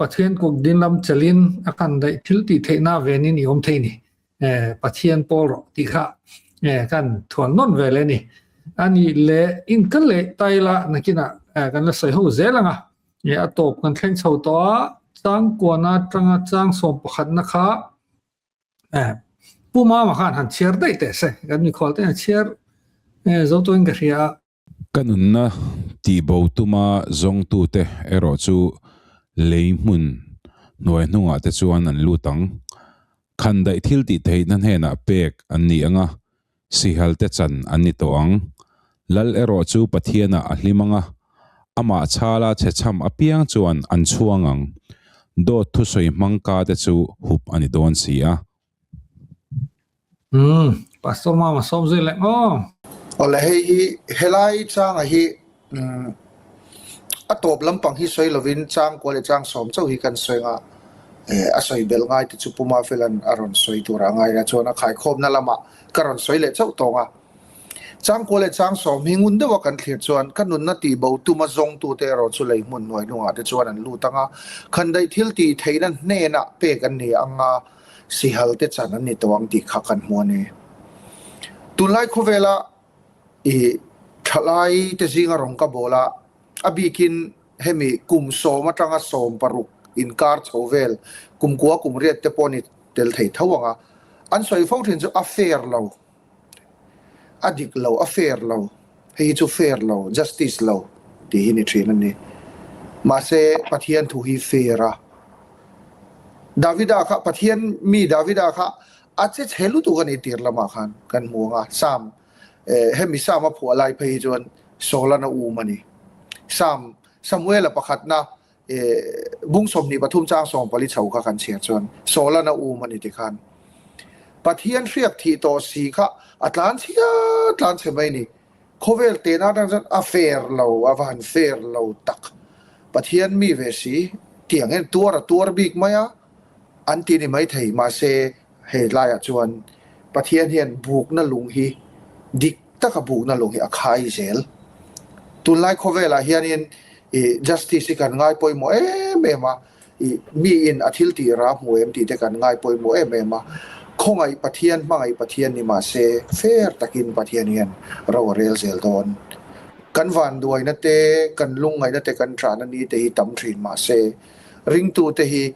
Pathian kut dinglam chelin a kan daih thil tih theihna venin i awm thei ni. Pathian pawl rawh tih kha kan thuan nawn ve leh a ni. A nih leh inkal leh taila nakinah kan la sawi ho zel ang a. A tawp kan thleng chho tawh a, changkuana atanga chang sawm pakhatna kha Pu Mama khan han chhiar daih teh se, kan mikhual te hian chhiar zo tuin ka hria a. Ka nunna tihbo tuma zawngtute erawh chu lei hmun hnuai hnungah te chuan an lut ang. Khandaih thil tih theihna hnenah pek an ni ang a, sihal te chan an ni tawh ang. Lal erawh chu Pathianah a hlim ang a, amah chhala chhechham apiang chuan an chhuang ang. Dawt thusawi hmang ka te chu hup a ni dawn si a. Umm, Pastor Mama sawm zui leh maw? Awle hei hi helai changa hi umm a tawp lampang hi sawi lovin chang kua leh chang sawm chauh hi kan sawi anga eh a sawi belh ngai te chu Pu Mafelan a rawn sawi tur a ngai a chuan a khaikhawmna lamah ka rawn sawi leh chauh tawng a. Chang kua leh chang sawm hi ngun deuha kan thlir chuan ka nunna tih bo tuma zawngtute erawh chu lei hmun hnuai hnungah te chuan an lut ang a, khandaih thil tih theihna hnenah pek an ni ang a, sihal te chan an ni tawh ang tih kha kan hmu a ni. Tunlai khawvela i thalai te zinga rawng ka bawl a, a bikin hemi kum sawm atanga 16 inkar chho vel kum kua kum riat te pawh ni tel thei tho ang a, an sawi fo thin chu a fair lo. A dik lo, a fair lo, hei hi chu fair lo, justice lo tih hi ni thin a ni. Mahse, Pathian thu hi fair a. Davida kha, Pathian mi Davida kha a che chhe lutuk a ni tir lamah khan kan hmu ang a, Psalm, hemi Psalm a phuah lai phei hi chuan Saul-an a um a ni. Psalm, Samuel-a pakhatna Bung 23 chang 14 chho kha kan chhiar chuan Saul-an a um a ni tikhan Pathian hriak thih tawh si kha a tlan chhia tlan chhe mai ni. Khawvel tehna atang chuan a fair lo, a va han fair lo tak. Pathian mi ve si tiang hian tuar a tuar bik mai a, an ti ni maithei. Mahse hei laiah chuan Pathian hian bukna lung hi dik taka bukna lung hi a khai zel. Tunlai khawvelah hianin i justice hi kan ngai pawimawh em em a, i miin a thil tih ra hmu em tih te kan ngai pawimawh em em a. Khawngaih Pathian, hmangaih Pathian ni mahse fair takin Pathian hian ro a rel zel dawn. Kan vanduaina te, kan lungngaihna te, kan ṭahna ni te hi tam ṭhin mahse ringtute hi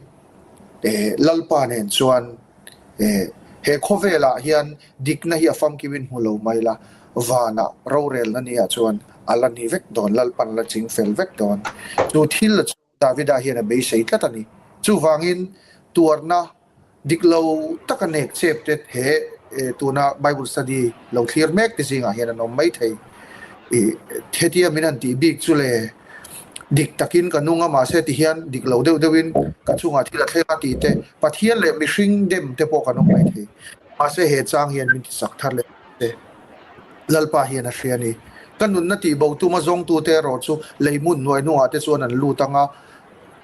Lalpa nen chuan he khawvelah hian dikna hi a famkimin hmu lo mai la, vanah rorelna nia chuan a la ni vek dawn, Lalpan la ching fel vek dawn. Chu thil chu Davida hian a beisei tlat a ni. Chuvangin tuarna dik lo taka nek chep te he tuna Bible study lo thlir mek te zingah hian an awm mai thei. Hetia min han tih bik chu le dik takin ka nung a mahse ti hian dik lo deuh deuhin ka chungah thil a thleng a tih te Pathian leh mihring dem te pawh kan awm mai thei. Mahse he chang hian min tisak thar leh te Lalpa hian a hria a ni. Ka nunna tih bo tuma zawngtute erawh chu lei hmun hnuai hnungah te chuan an lut ang a,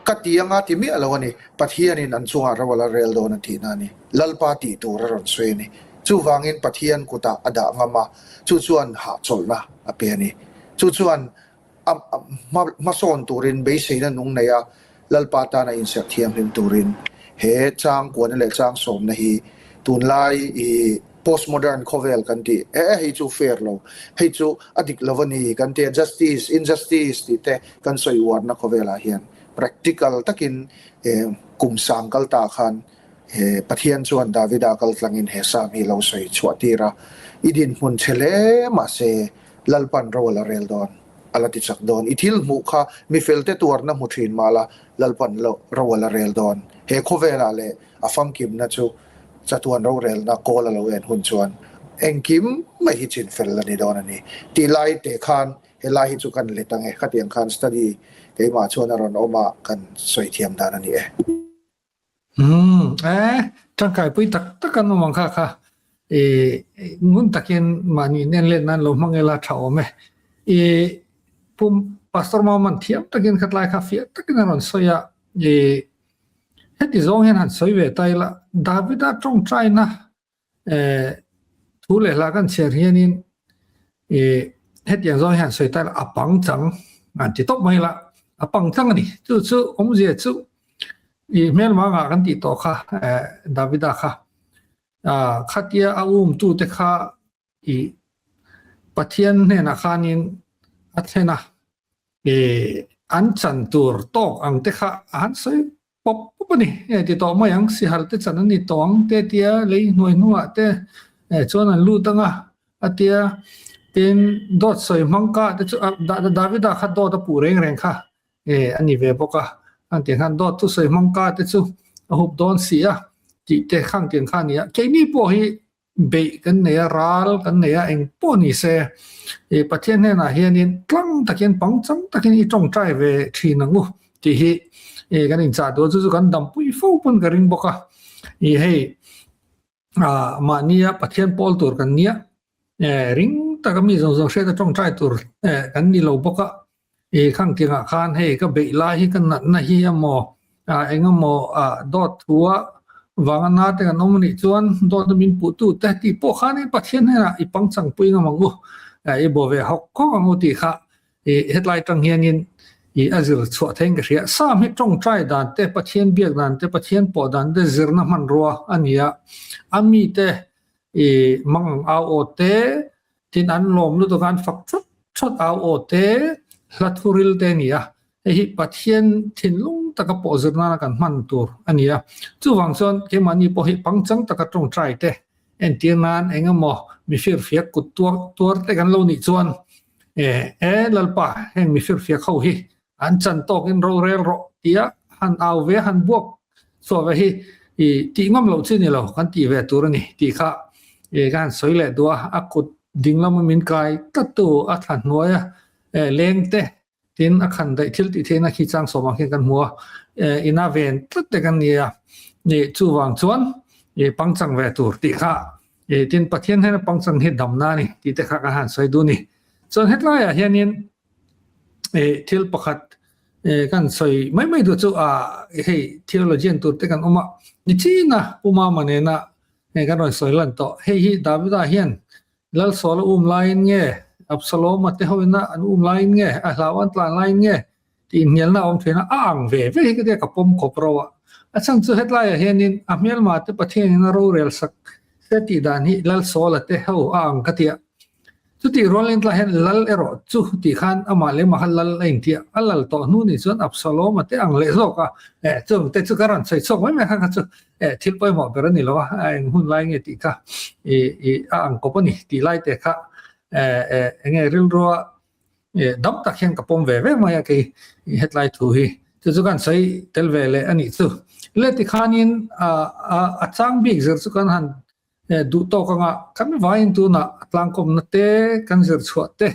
ka ti anga ti miah lo a ni. Pathianin an chungah ro a la rel dawn a tihna a ni. Lalpa tih tur a rawn sawi a ni. Chuvangin Pathian kutah a dah ngam a, chu chuan hahchawlhna a pe a ni. Chu chuan a hmasawn turin beiseina nung nei a, Lalpa tana inserh thianghlim turin he chang kuahna leh chang sawmna hi tunlai i postmodern khawvel kan tih e hei chu fair lo, hei chu a dik lo a ni kan ti a, justice, injustice tih te kan sawi uarna khawvelah hian practical takin kum sang kal ta khan. He Pathian chuan Davida kal tlangin he Sam hi lo sawi chhuah tir a, I dinhmun chhe hle mahse Lalpan ro a la rel dawn, a la ti chak dawn. I thil hmuh kha mi felte tuarna hmu thin mah la, Lalpan ro a la rel dawn. He khawvelah leh a famkimna chu chatuan rorelna kawl a lo en hun chuan engkim mai hi chin fel a ni dawn a ni. Tih lai te khan helai hi chu kan let ang e, khatiang khan study keimah chuan a rawn awm a, kan sawi thiam dan a ni e. Umm e, tangkaipui tak tak an awm ang kha kha. I ngun takin mahni nen let nan lo hmang ila tha awm e. I pum Pastor Mauman thiam takin khatlai kha fiah takin a rawn sawi a, i heti zawng hian han sawi ve ta ila, Davida tawngtaina thu leh hla kan chhiar hianin hetiang zawng hian sawi ta ila a pangchang an ti tawp mai la, a pangchang a ni. Chu chu awmzia chu i hmelma ngah kan tih tawh kha Davida kha khatia a umtu te kha i Pathian hnenah khanin a thlen a, i an chan tur tawk ang te kha a han sawi pawp pawp a ni. E ti tawh mai ang, sihal te chan a ni tawh ang te tia lei hnuai hnuah te chuan an lut ang a, a tia. Tin, dawt sawi hmang kah te chu Davida kha dawt a puh reng reng kha e a ni ve bawk a, khang tiang khan dawt thu sawi hmang kah te chu a hup dawn si a tih te khang tiang kha a ni a. Keini pawh hi beih kan nei a, ral kan nei a, eng pawh ni se, i Pathian hnenah hianin tlang takin pangchang takin i tawngtai ve thin ang u tih hi i kan inchah duh a, chu chu kan dampui fo pawn ka ring bawk a, i hei ah mahnia Pathian pawl tur kan nia, ring taka mi zawng zawng hriata tawngtai tur kan ni lo bawk a, i khang tingah khan hei ka beih lai hi ka natna hi emaw ah eng emaw ah dawt thua vanga na te kan awm anih chuan dawt a min puh tu te tih pawh khanin Pathian hnenah i pangchang pui ngam ang u i bo ve hawk hawk ang u tih kha i hetlai tang hianin i a zir chhuah theiin ka hria. Sam hi tawngtai dan te Pathian biak dan te Pathian pawh dan te zirna hmanrua a ni a, a mite i mang ang au aw te Tin, an lawm lutuk a, an fak thawt thawt au aw te, hla thuril te a ni a. Hei hi Pathian thinlung taka pawh zir nana kan hman tur a ni a. Chuvang chuan keimahni pawh hi pangchang taka tawngtai te entir nan eng emaw mifirfiak kut tuar tuar te kan lo nih chuan e e Lalpa heng mifirfiak ho hi an chan tawkin rorel rawh tia han au ve han buak chhuah ve hi i tih ngam loh chi ni lo kan tih ve tur a ni tih kha i ka han sawi leh duh a, a kut ding lama min kai tlat tu a thla hnuai a leng te tin a khan daih thil tih theihna khi chang sawmah khian kan hmu a, ina ven tlat te kan ni a, i chuvang chuan i pangchang ve tur tih kha i tin Pathian hian a pangchang hi damna a ni tih te kha kan han sawi duh a ni. Chuan hetlaiah hianin thil pakhat kan sawi mai mai duh chu a hei theologian tur te kan awm a ni chin a Pu Mama nena kan rawn sawi lan tawh hei hi Davida hian Lalsawla um laiin nge Absaloma te hoina an um laiin nge a hlau an tlan laiin nge tih inhnialna a awm thin a a ang ve ve hi ka tia ka pawm khawp ro a a chhan chu hetlaiah hianin a hmelma te Pathianin a rorel sak se tih dan hi Lalsawla te ho a ang ka tia Chutih rualin tlai hian lal erawh chu tih khan amah leh amah kha lal a intiah a lal tawh hnu nih chuan Absalom a te ang leh zawk a, eh chung te chu ka rawn sawi chhuak mai mai kha kha chu eh thil pawimawh ber a ni lo a, a eng hun lai nge tih kha i i a ang kawp a ni tih lai te kha eh eh enge rilrua eh dam tak hian ka pawm ve ve mai a kei hetlai thu hi chu chu kan sawi tel ve leh a nih chu. Le tikhanin a a a chang bik zir chu kan han Duh tawk anga kan vaiin tunah a tlangkawmna te, kan zir chhuah te,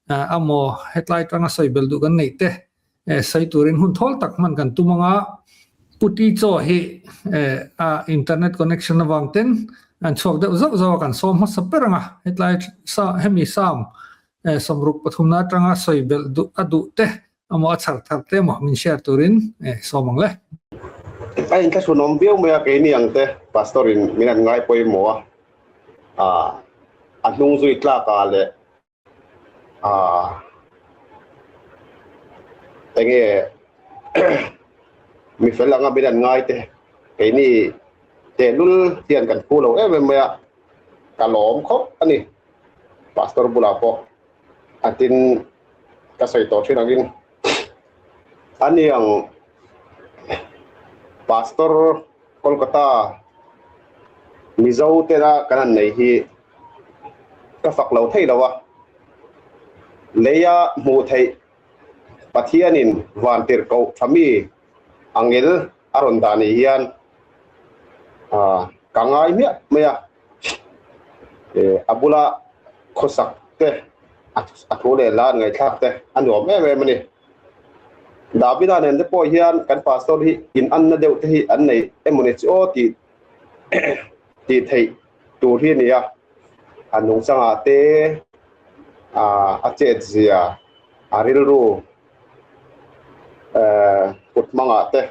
amaw hetlai tanga sawi bel duh kan neih te sawi turin hun thawl tak hman kan tum anga Puti chaw hi a internet connection avang ten an chhuak deuh zauh zauh a kan sawm hmasa ber anga hetlai hemi sam 63 na atanga sawi belh duh a duh te Amaw a chhar thar te maw min share turin sawm ang le. A inthlahrunawm viau mai a, keini ang te Pastor in min an ngai pawimawh a, ah a hnung zui tlak ah leh ah enge mi fel anga min an ngai te keini tehlul hian kan phu lo em em mai a, ka lawm khawp a ni Pastor bulah pawh a tin. Ka sawi tawh thin angin ani ang pastor Kolkata Mizo tena kan han nei hi ka fak lo thei lo a, leia hmuh theih Pathianin vantirhkoh tha mi angel a rawn dah ni hian ka ngai hmiah mai a, a bula khawsak te a thu leh hla an ngaihthlak te a nuam em em a ni. Davida nen te pawh hian kan pastor hi in anna deuh te hi an nei emawni chu aw tih tih theih tur hi a ni a, a nungchangah te a chet zia a rilru kut hmangah te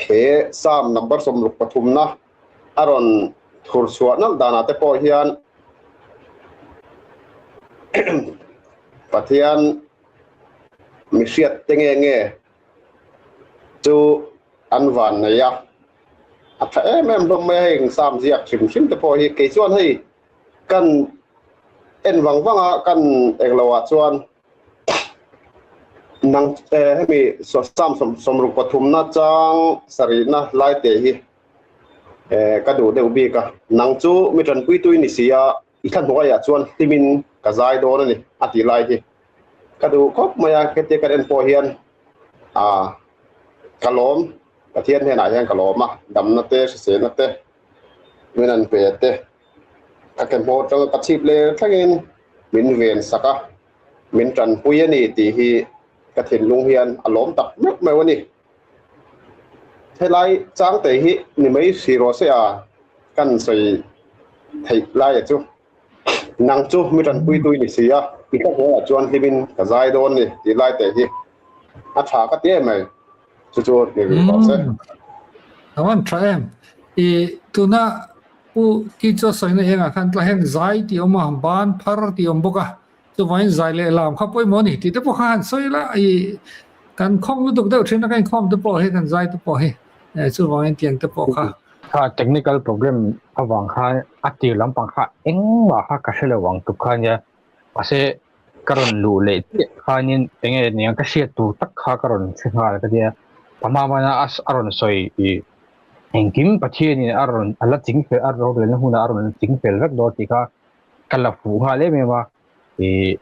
he Psalm number 63 na a rawn thur chhuah nalh danah te pawh hian Pathian mi hriat te nge nge chu an van nei a, a tha em em hlawm mai a heng Psalm ziak hrim hrim te pawh hi kei chuan hei kan en vang vang a kan englo ah chuan nang hemi Psalm 63 na chang sarihna lai te hi ka duh deuh bik a, nang chu mi tanpui tui ni si a, i thla hnuaiah chuan hlimin ka zai dawn a ni a tih lai hi ka duh khawp mai a, hetia kan en pawh hian ka lawm, Pathian hnenah hian ka lawm a, damna te, hriselna te, min an pe te, ka ke hmawr tanga ka chhip leh thlengin min ven sak a, min tanpui a ni tih hi ka thinlung hian a lawm tak meuh meuh a ni. Helai changte hi ni mai hri rawh se a kan sawi theih lai a chu. Nang chu mi tanpui tui ni si a, i ka hnuaiah chuan hlimin ka zai dawn ni tih lai te hi a tha ka ti em mai. Chu chu ni rih rawh se. A van tha em. I tuna pu ki chu a sawina engah khan tla hian zai tih awm a, ban phar tih awm bawk a. Chuvangin zai leh lam kha pawimawh a ni tih te pawh kha han sawi la, i kan khawm lutuk deuh thin a, kan inkhawm te pawh hi, kan zai te pawh hi, chuvangin tiang te pawh kha. Kha technical problem avang khan a tir lampang kha engmah kha ka hre lo ang tuk kha ania, mahse ka rawn luh leh chiah khanin enge niang ka hriat tur tak kha ka rawn hre nghal ka tia, ka hma hmana a rawn sawi ih engkim Pathianin a rawn a la ching fel a rorelna hunah a rawn ching fel vek dawn tih kha ka la fuh nghal em em a ih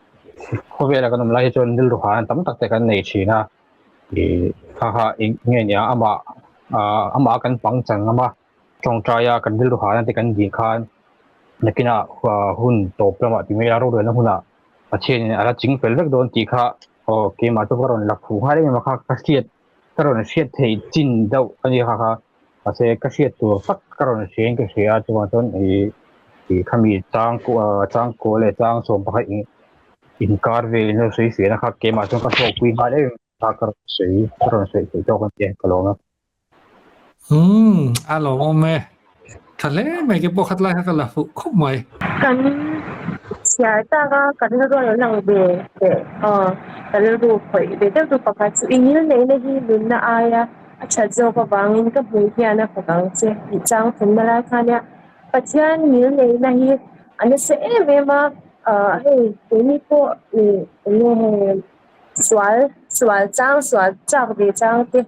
khawvela kan awm lai hi chuan rilru han tam tak te kan nei thin a ih kha kha eng nge nia amah ah amah kan pang chang ngam a tawngtai a kan rilru han te kan dih khan nakinah hun tawp lamah ti mai a rorelna hunah Pathian in a la ching fel vek dawn tih kha aw keimah chu ka rawn la fuh nghal em em a kha ka hriat ka rawn hriat theih chin deuh a ni kha kha mahse ka hriat tur tak ka rawn hria in ka hria a chuvang chuan ih ih khami chang chang kaw leh chang sawm pakhat in inkar vel in lo sawi fiahna kha keimah chuan ka hlawkpui nghal em kha ka rawn sawi ka rawn sawi theih tawk a nia ka lawm a. Umm a lawmawm e. Tha hle mai ke pawh khat lai kha ka la fuh khawp mai. Kan chhiar tak a, kan rilru a lo lang ve leh aw ka rilru khawih ve deuh tu pakhat chu i ngil neihna hi nunna aia a that zawk avangin ka hmuh hian a fak ang che tih chang thumna lai kha nia Pathian ngil neihna hi a nasa em em a, hei keini pawh ih eng nge sual sual chang sual chak ve chang te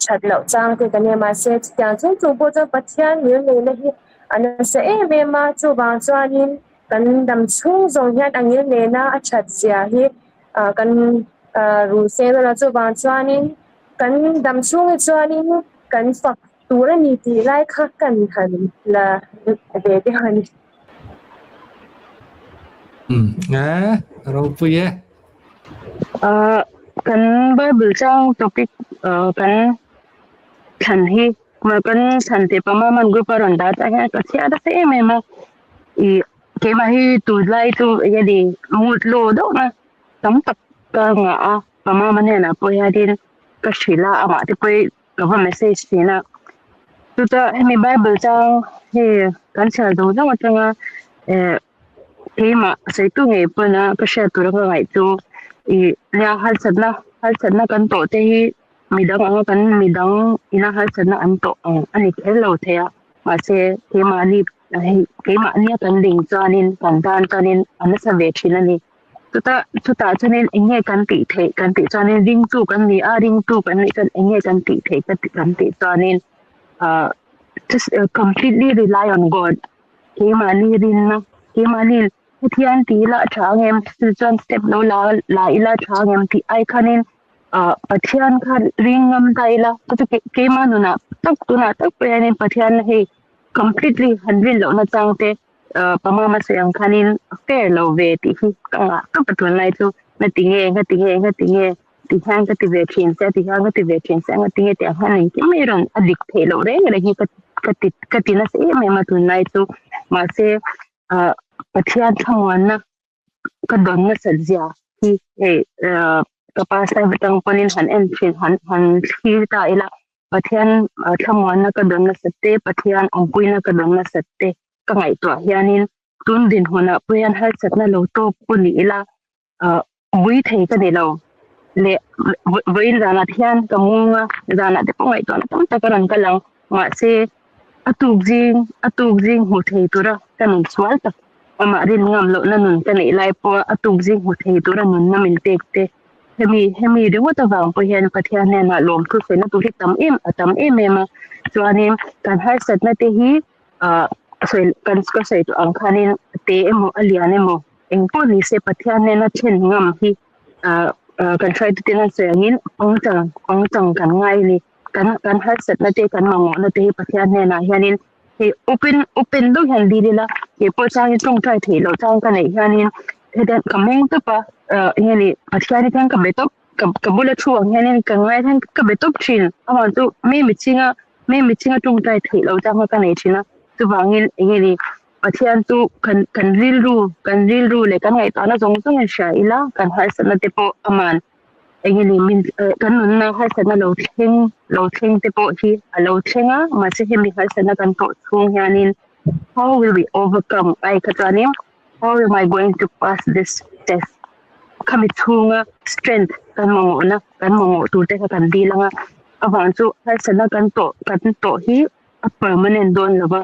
that loh chang te kan nia mahse chutiang chung chung pawh chuan Pathian ngil neihna hi a nasa em em a chuvang chuanin kan dam chhung zawng hian a ngil nena a that zia hi ah kan ah rul seng dawn a chuvang chuanin kan dam chhung hi chuanin kan fak tur a ni tih lai kha kan han la ve deuh a ni. Umm e ropui e. Ah kan Bible chang topic ah kan thlan hi kan thlan teh pama man group a rawn dah tak hian ka chhiat nasa em em a ih keimah hi tunlai chu eng nge ni mood low deuh na tam tak ka ngah a pama man hnenah pawh hianin ka hrilh a amah te pawh hi ka va message thin a chuta hemi bible chang hei kan chhiar zawng zawng atanga eh keimah sawitu ngei pawn a ka hriat tur a ka ngaih chu ih nia harsatna harsatna kan tawh te hi midang anga kan midang ina harsatna an tawh ang a ni kher lo thei a mahse keimahni hei keimahnia kan ding chuanin kan tan chuanin a nasa ve thin a ni. Chuta chutah chuanin eng nge kan tih theih kan tih chuanin ringtu kan ni a ringtu kan nih chuan eng nge kan tih theih ka kan tih chuanin. Just completely rely on God. Keimahni rinna, keimahni Pathian ti ila a tha ang em, chu chuan step lo la la ila a tha ang em tih ai khanin Pathian kha ring ngam ta ila chu chu keimah nunah tak tunah tak pawh hianin Pathian hei completely han rin lohna chang te panga hmasa ang khanin fair lo ve tih hi ka ngah ka pathuan lai chu ngati nge ngati nge ngati nge ti hian ka ti ve thin se ti hian ka ti ve thin se ngati nge tiang hian engkim mai rawn a dik theih loh reng reng hi ka ka ti ka ti nasa em em a tunlai chu mahse Pathian thlamuanna ka dawn nasat zia hi hei ka pastor atang pawhin han en thin han han thlir ta ila Pathian thlamuanna ka dawn nasat te Pathian awmpuina ka dawn nasat te ka ngaihtuah hianin tun dinhmunah pawh hian harsatna lo tawk pawh ni ila vui thei ka ni lo leh vawiin zanah te hian ka mung a zanah te pawh ngaihtuahna tam tak a rawn kal ang mahse a tuk zing a tuk zing hmu thei tura ka nun sual tak amah rin ngam lohna nun ka neih lai pawha a tuk zing hmu thei tura nunna min pek te hemi hemi ringawt avang pawh hian Pathian hnenah lawmthu sawi na tur hi tam em a tam em em a chuanin kan harsatna te hi ah sawi kan ka sawi tawh ang khanin te emaw a lian emaw eng pawh ni se Pathian nena then ngam hi ah ah kan hruaitu ten an sawi angin pangchang pangchang kan ngai a ni kan kan harsatna te kan mamawhna te hi Pathian hnenah hianin hei open open deuh hian dil ila kei pawh changin tawngtai theih loh chang ka neih hianin hetiang ka meng tawp a ah enge ni Pathian hi chuan ka be tawp ka ka bula thu ang hianin ka ngai hian ka be tawp thin amah chu mi mitchinga mi mitchinga tawngtai theih loh chang kha ka nei thin a chuvangin enge ni Pathian chu kan kan rilru kan rilru leh kan ngaihtuahna zawng zawng in hria ila kan harsatna te pawh aman enge ni min kan nunna harsatna lo thleng lo thleng te pawh hi a lo thleng a mahse hemi harsatna kan tawh chhung hianin how will we overcome ai kha chuanin how am I going to pass this test khami chhunga strength kan mamawhna kan mamawh tur te kha kan dil anga avang chu harsatna kan tawh kan tawh hi a permanent dawn lova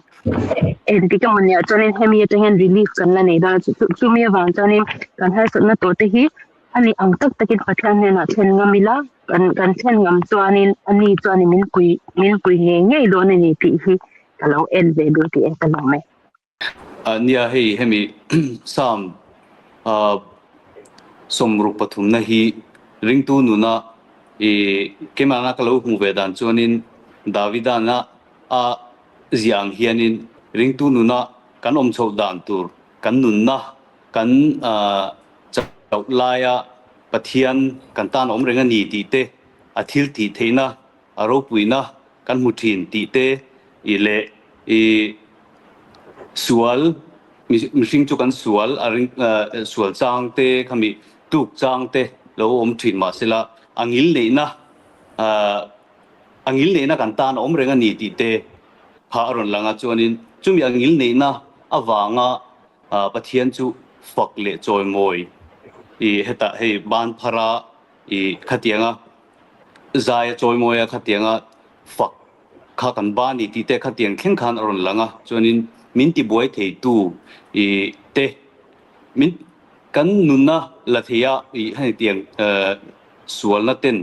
engtik emaw niah chuanin hemi atang hian relief kan la nei dawn a chumi avang chuanin kan harsatna tawh te hi ani ang tak takin Pathian hnenah thlen ngam ila kan kan thlen ngam chuanin ani chuanin min pui min pui ngei ngei dawn a ni tih hi ka lo en ve duh tih e ka lawm e. Nia hei hemi Psalm 63 na hi ringtu nuna i keimahna ka lo hmuh ve dan chuanin Davida na a ziah ang hianin ringtu nuna kan awm chhoh dan tur kan nunna kan chauh laia Pathian kan tan awm reng a ni tih te a thil tih theihna a ropuina kan hmu thin tih te i leh i sual mihring chu kan sual a ring sual chang te khami tuk chang te lo awm thin mahsela a ngil neihna a ngil neihna kan tan a awm reng a ni tih te kha a rawn lang a chuanin chumi a ngil neihna avanga Pathian chu fak leh chawimawi i hetah hei ban phara i khatianga Zaia chawimawia khatianga fak kha kan ba ni tih te khatiang thleng khan a rawn lang a, chuanin min tibuai theitu i te min kan nunna la thei a i hei tiang sualna ten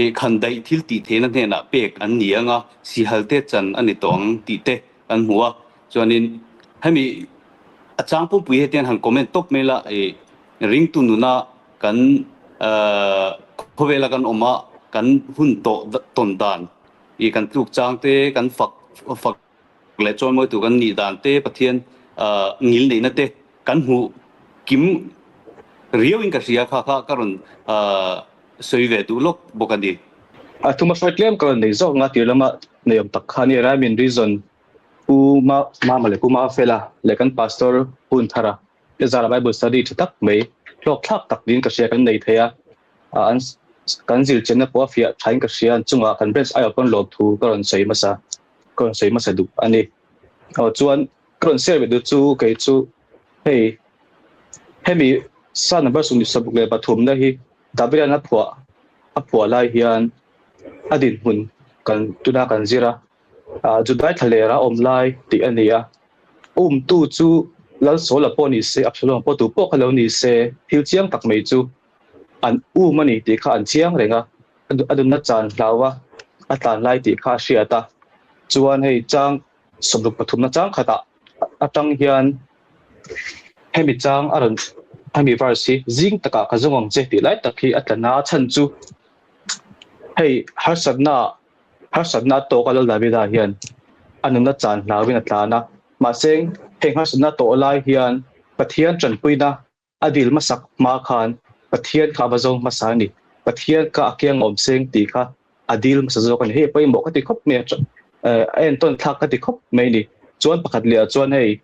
i khan daih thil tih theihna hnenah pek an ni ang a, sihal te chan a ni tawh ang tih te kan hmu a, chuanin hemi a chang pumpui hetiang han comment tawp mai la i ringtu nuna kan khawvela kan awm a, kan hun tawh tawn dan i kan tluk chang te, kan fak fak leh chawimawi tur kan nih dan te, Pathian ngil neihna te kan hmuh kim riau in ka hria kha kha ka rawn sawi ve duh lawk bawk a ni. A thuma hruai tlem ka rawn nei zawk nga tir lama nei awm tak kha a ni Raimin Reason Pu Mama leh Pu Mafela leh kan Pastor Hunthara He zara Bible study tha tak mai, hlawk thlak tak niin ka hria kan nei thei a, an kan zir chenna pawh a fiah thain ka hria, an chungah kan branch aiawh pawn lawmthu ka rawn sawi hmasa, ka rawn sawi hmasa duh a ni. Aw chuan ka rawn share ve duh chu kei chu hei hemi Psalm number 73 na hi Davida'n a phuah a phuah lai hian a dinhmun kan tuna kan zir a, Judai thlalera awm lai tih a ni a, umtu chu Lal Saula pawh ni se, Absalom pawh tu pawh kha lo ni se, thil chiang tak mai chu an um a ni tih kha an chiang reng a, a dunna chan hlau a, a tlan lai tih kha a hriat a. Chuan hei chang sawmruk pathumna chang khatah atang hian hemi chang a rawn hemi verse hi zing takah ka zawng ang che tih lai tak hi a tla na a chhan chu hei harsatna harsatna a tawk a Lal Davida hian a nunna chan hlauin a tlan a mahse heng harsatna tawh lai hian Pathian tanpuina A dil hmasak hma khan Pathian kha a va zawng hmasa a ni. Pathian kha a kiang awm seng tih kha a dil hmasa zawk a ni. Hei pawimawh ka ti khawp mai a, a entawn thlak ka ti khawp mai a ni. Chuan pakhat leh ah chuan hei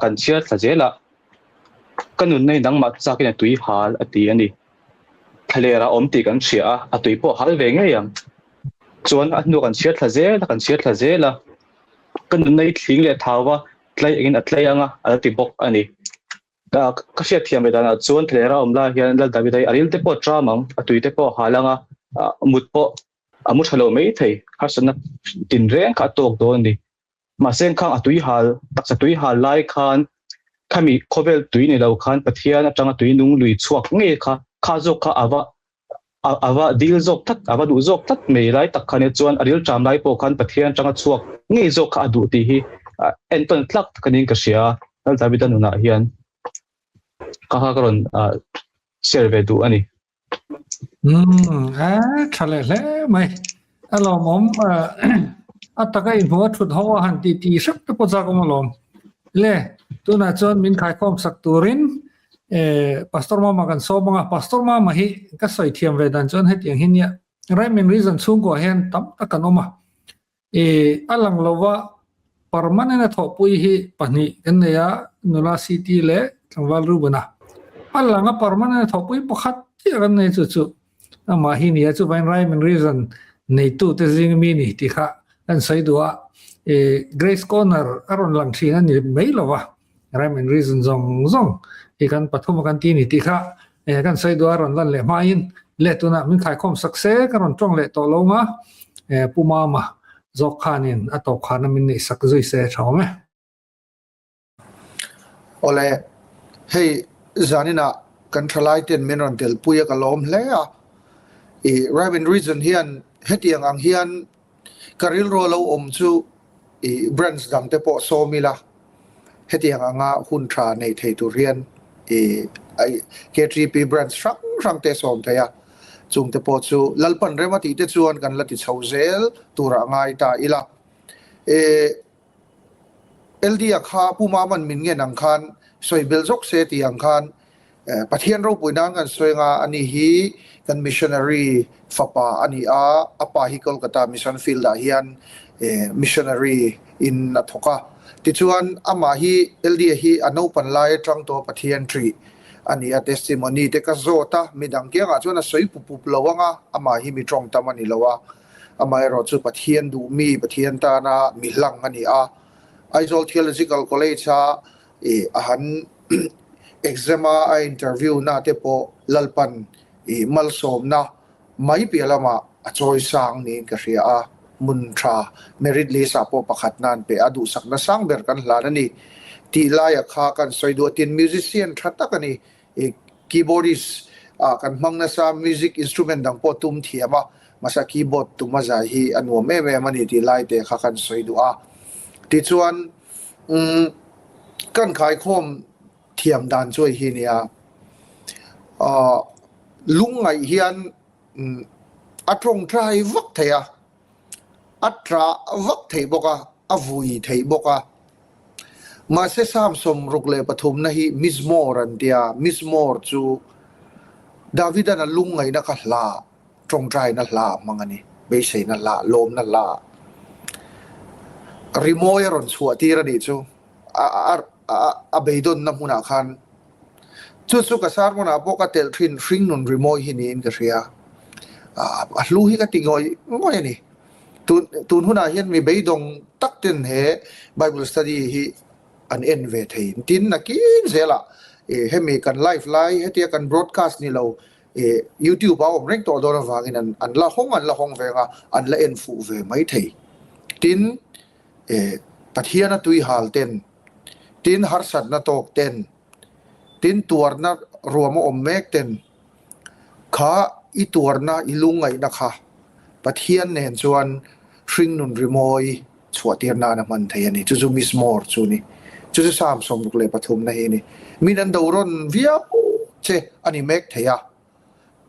kan chhiar thla zel a, ka nunna hi nangmah chakin a tui hal a ti a ni. Thlaler a awm tih kan hria a, a tui pawh a hal ve ngei ang. Chuan a hnu kan chhiar thla zel a, kan chhiar thla zel a, ka nunna hi thling leh thau va tlai engin a tlai ang a, a la ti bawk a ni. Ka hriat thiam ve danah chuan thlera awm lai hian Lal Davida hi a ril te pawh a tram ang, a tui te pawh a hal ang a, mut pawh a mu tha lo mai thei, harsatna tinreng kha a tawk dawn a ni. Mahse khang a tui hal, taksa tui hal lai khan khami khawvel tui ni lo khan Pathian atanga tui nung lui chhuak ngei kha, kha zawk kha a va a va dil zawk tlat, a va duh zawk tlat mai lai tak khan chuan a ril ṭam lai pawh khan Pathian aṭanga chhuak ngei zawk kha a duh tih hi entawn tlak tak aniin ka hria a, Lal Davida nunah hian ka kha ka rawn share ve duh a ni. Umm, a tha leh hle mai. A lawmawm a taka inhmuh a thut ho a han tih tih hrep te pawh chak awm alawm. Le, tunah chuan min khaikhawm sak turin eh Pastor Mama kan sawm anga Pastor Mama hi ka sawi thiam ve dan chuan hetiang hi nia Rhyme and Reason chhungkuah hian tam tak kan awm a eh a lang lova permanent a thawhpui hi pahnih kan nei a nula CT leh tlangval Reuben a a lang a permanent a thawhpui pakhat chiah kan nei chu chu amah hi nia chuvain Rhyme and Reason neitu te zing mi ni tih kha kan sawi duh a eh Grace Corner a rawn lang thin a ni mai lova. Rhyme and reason zawng zawng hi kan pathum a kan ti ni tih kha eh kan sawi duh a rawn lan leh hmain leh tunah min khaikhawm sak se ka rawn tawng leh tawh lo nga eh Pu Mama zawk khanin a tawp khana min neih sak zui se tha awm e. Awle, hei zaninah kan thalai ten min rawn telpui a ka lawm hle a, i Rhyme and Reason hian hetiang ang hian Ka rilru a lo awm chu i branch dang te pawh sawm ila, hetiang anga hun tha nei thei tur hian i KTP branch hrang hrang te sawm thei a, chung te pawh chu Lalpan rem a tih te chuan kan la ti chho zel turah ngai ta ila. E LD-a kha Pu Maman min ngen ang khan sawi bel zawk se tih ang khan Pathian ropui nan kan sawi anga ani hi kan missionary fapa a ni a, a pa hi Kolkata Mission Field ah hian missionary in a thawk a. Tichuan amah hi LD-a hi a naupan lai atang tawh Pathian ṭih a ni a, testimony te ka zawt a, midang kiangah chuan a sawi pup pup lo anga amah hi mi tawng tam a ni lo a. Amaherawh chu Pathian duhmi, Pathian tana mi hlang a ni a. Aizawl Theological College-a i a han exam-a a interview na te pawh Lalpan i malsawmna mai piah lamah a chawi sang niin ka hria a. Hmun tha merit list-ah pawh pakhat nan pe a, duhsakna sang ber kan hlan a ni tih laia kha kan sawi duh a. Tin, musician tha tak a ni. I keyboardist ah kan hmang nasa music instrument dang pawh tum thiam a, mahse keyboard tum a zai hi a nuam em em a ni tih lai te kha kan sawi duh a. Tichuan umm kan khaikhawm thiam dan chu hei hi nia, ah lungngaih hian umm a tawngtai vak thei a, A ṭah vak theih bawk a, a vui theih bawk a. Mahse Psalm 63na hi Mizmor an tia, Mizmor chu Davidan a lungngaihna kha hla, ṭawngṭaina hla a hmang a ni, beiseina hla, lawmna hla. Rimawi a rawn chhuah tir a nih chu, a beidawnna hmunah khan. Chu chu ka sermon-ah pawh ka telh thin hringnun rimawi hi niin ka hria. A hlu hi ka ti ngawih ngawih a ni. Tun tun hunah hian mi beidawng tak ten he Bible study hi an en ve thei. Tin nakin zelah hemi kan live lai hetia kan broadcast ni lo YouTube a awm reng tawh dawn avangin an an la hawng an la hawng ve ang a, an la en fuh ve mai thei. Tin Pathian a tui hal ten Tin, harsatna tawk ten, tin tuarna ruam a awm mek ten, kha i tuarna i lungngaihna kha Pathian nen chuan hringnun rimawi chhuahtir nana hman thei a ni. Chu chu Mizmor chu a ni. Chu chu Psalm 63 na hi a ni. Min an do rawn viau che a ni mek thei a.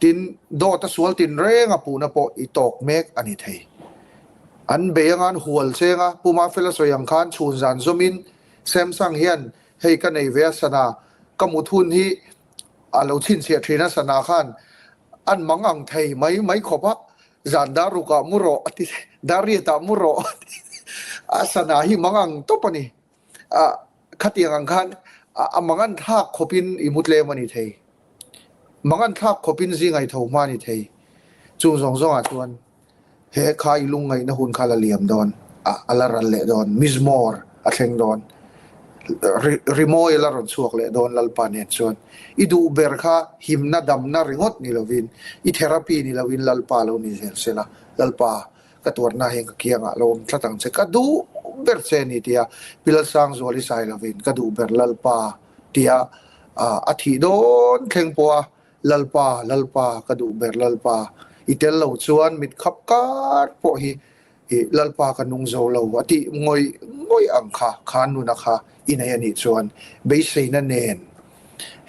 Tin, dawt a sual tin reng a puhna pawh i tawk mek a ni thei. An bei anga an hual cheng a, Pu Mafela sawi ang khan chhun zan zawmin Samsung hian hei ka nei ve a sana, ka mut hun hi a lo chhinchhiah thin a sana khan an mang ang thei mai mai khawp a, zan dar rukah mu rawh a ti, dar riatah mu rawh a ti, a sana hi mang ang tawp a ni. A khatiang ang khan a mang an thlak khawpin i mu tlem a ni thei. Mang an thlak khawpin zingai tho hma a ni thei. Chung zawng zawngah chuan he kha i lungngaihna hun kha la liam dawn, a la ral leh dawn, mizmor a thleng dawn, rimawi a la rawn chhuak leh dawn Lalpa nen chuan. I duh ber kha himna damna ringawt ni lovin, i therapy ni lovin Lalpa lo ni zel sela, Lalpa ka tuarna hian ka kiangah lo awm tlat ang che, ka duh ber che a ni tia Pi Lalsangzuali sai lovin ka duh ber Lalpa tia a thih dawn thleng pawha Lalpa, Lalpa, ka duh ber Lalpa, i tel lo chuan mit khap kar pawh hi i Lalpa ka nung zo lo a tih ngawih ngawih ang kha, kha nuna kha i nei a nih chuan beiseina nen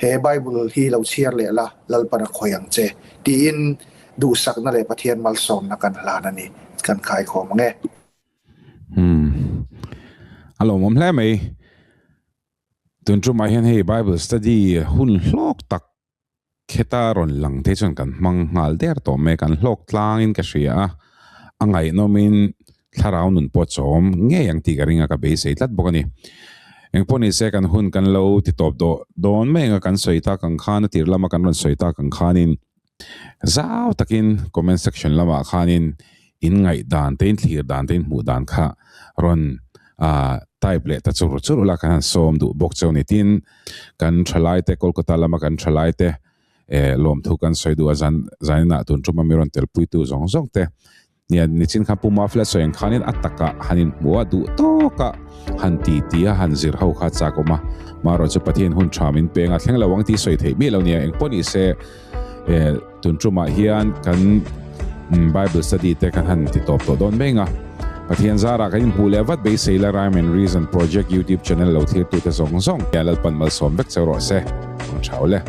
he Bible hi lo chhiar leh la, Lalpan a khawi ang che tiin duhsakna leh Pathian malsawmna kan hlan a ni, kan khaikhawm ang e. Umm, a lawmawm hle mai. Tun tumah hian hei Bible study hun hlawk tak kheta rawn lang te chuan kan hmang nghal der tawh mai a, kan hlawk tlangin ka hria a, a ngaihnawmin thlarau nun pawh chawm ngei ang tih ka ring a, ka beisei tlat bawk a ni. Engpawh ni se kan hun kan lo ti tawp dawh dawn mai ang a, kan sawi tak ang khan a tir lama kan rawn sawi tak ang khanin zau takin comment section lamah khanin in ngaihdan te in thlir dan te in hmuh dan kha rawn ah type leh ta chur chur ula kan han sawm duh bawk cheu ni tin kan thalai te Kolkata lama kan thalai te eh lawmthu kan sawi duh a zan zaninah tun tum a mi rawn telpui tu zawng zawng te nia nichin khan Pu Mafla sawi ang khanin a takah han inhmuh a duh tawk a han ti ti a han zir ho kha chak awm a marawh chu Pathian hun tha min peng a thleng lo ang tih sawi theih miah lo nia engpawh ni se eh Tun tumah hian kan Bible study te kan han ti tawp tawh dawn meng a. Pathian zarah kan inhmuh leh vat beisei la Rhyme and Reason Project YouTube channel lo thirtute zawng zawng hian Lalpan malsawm vek cheu rawh se. Ang thau le.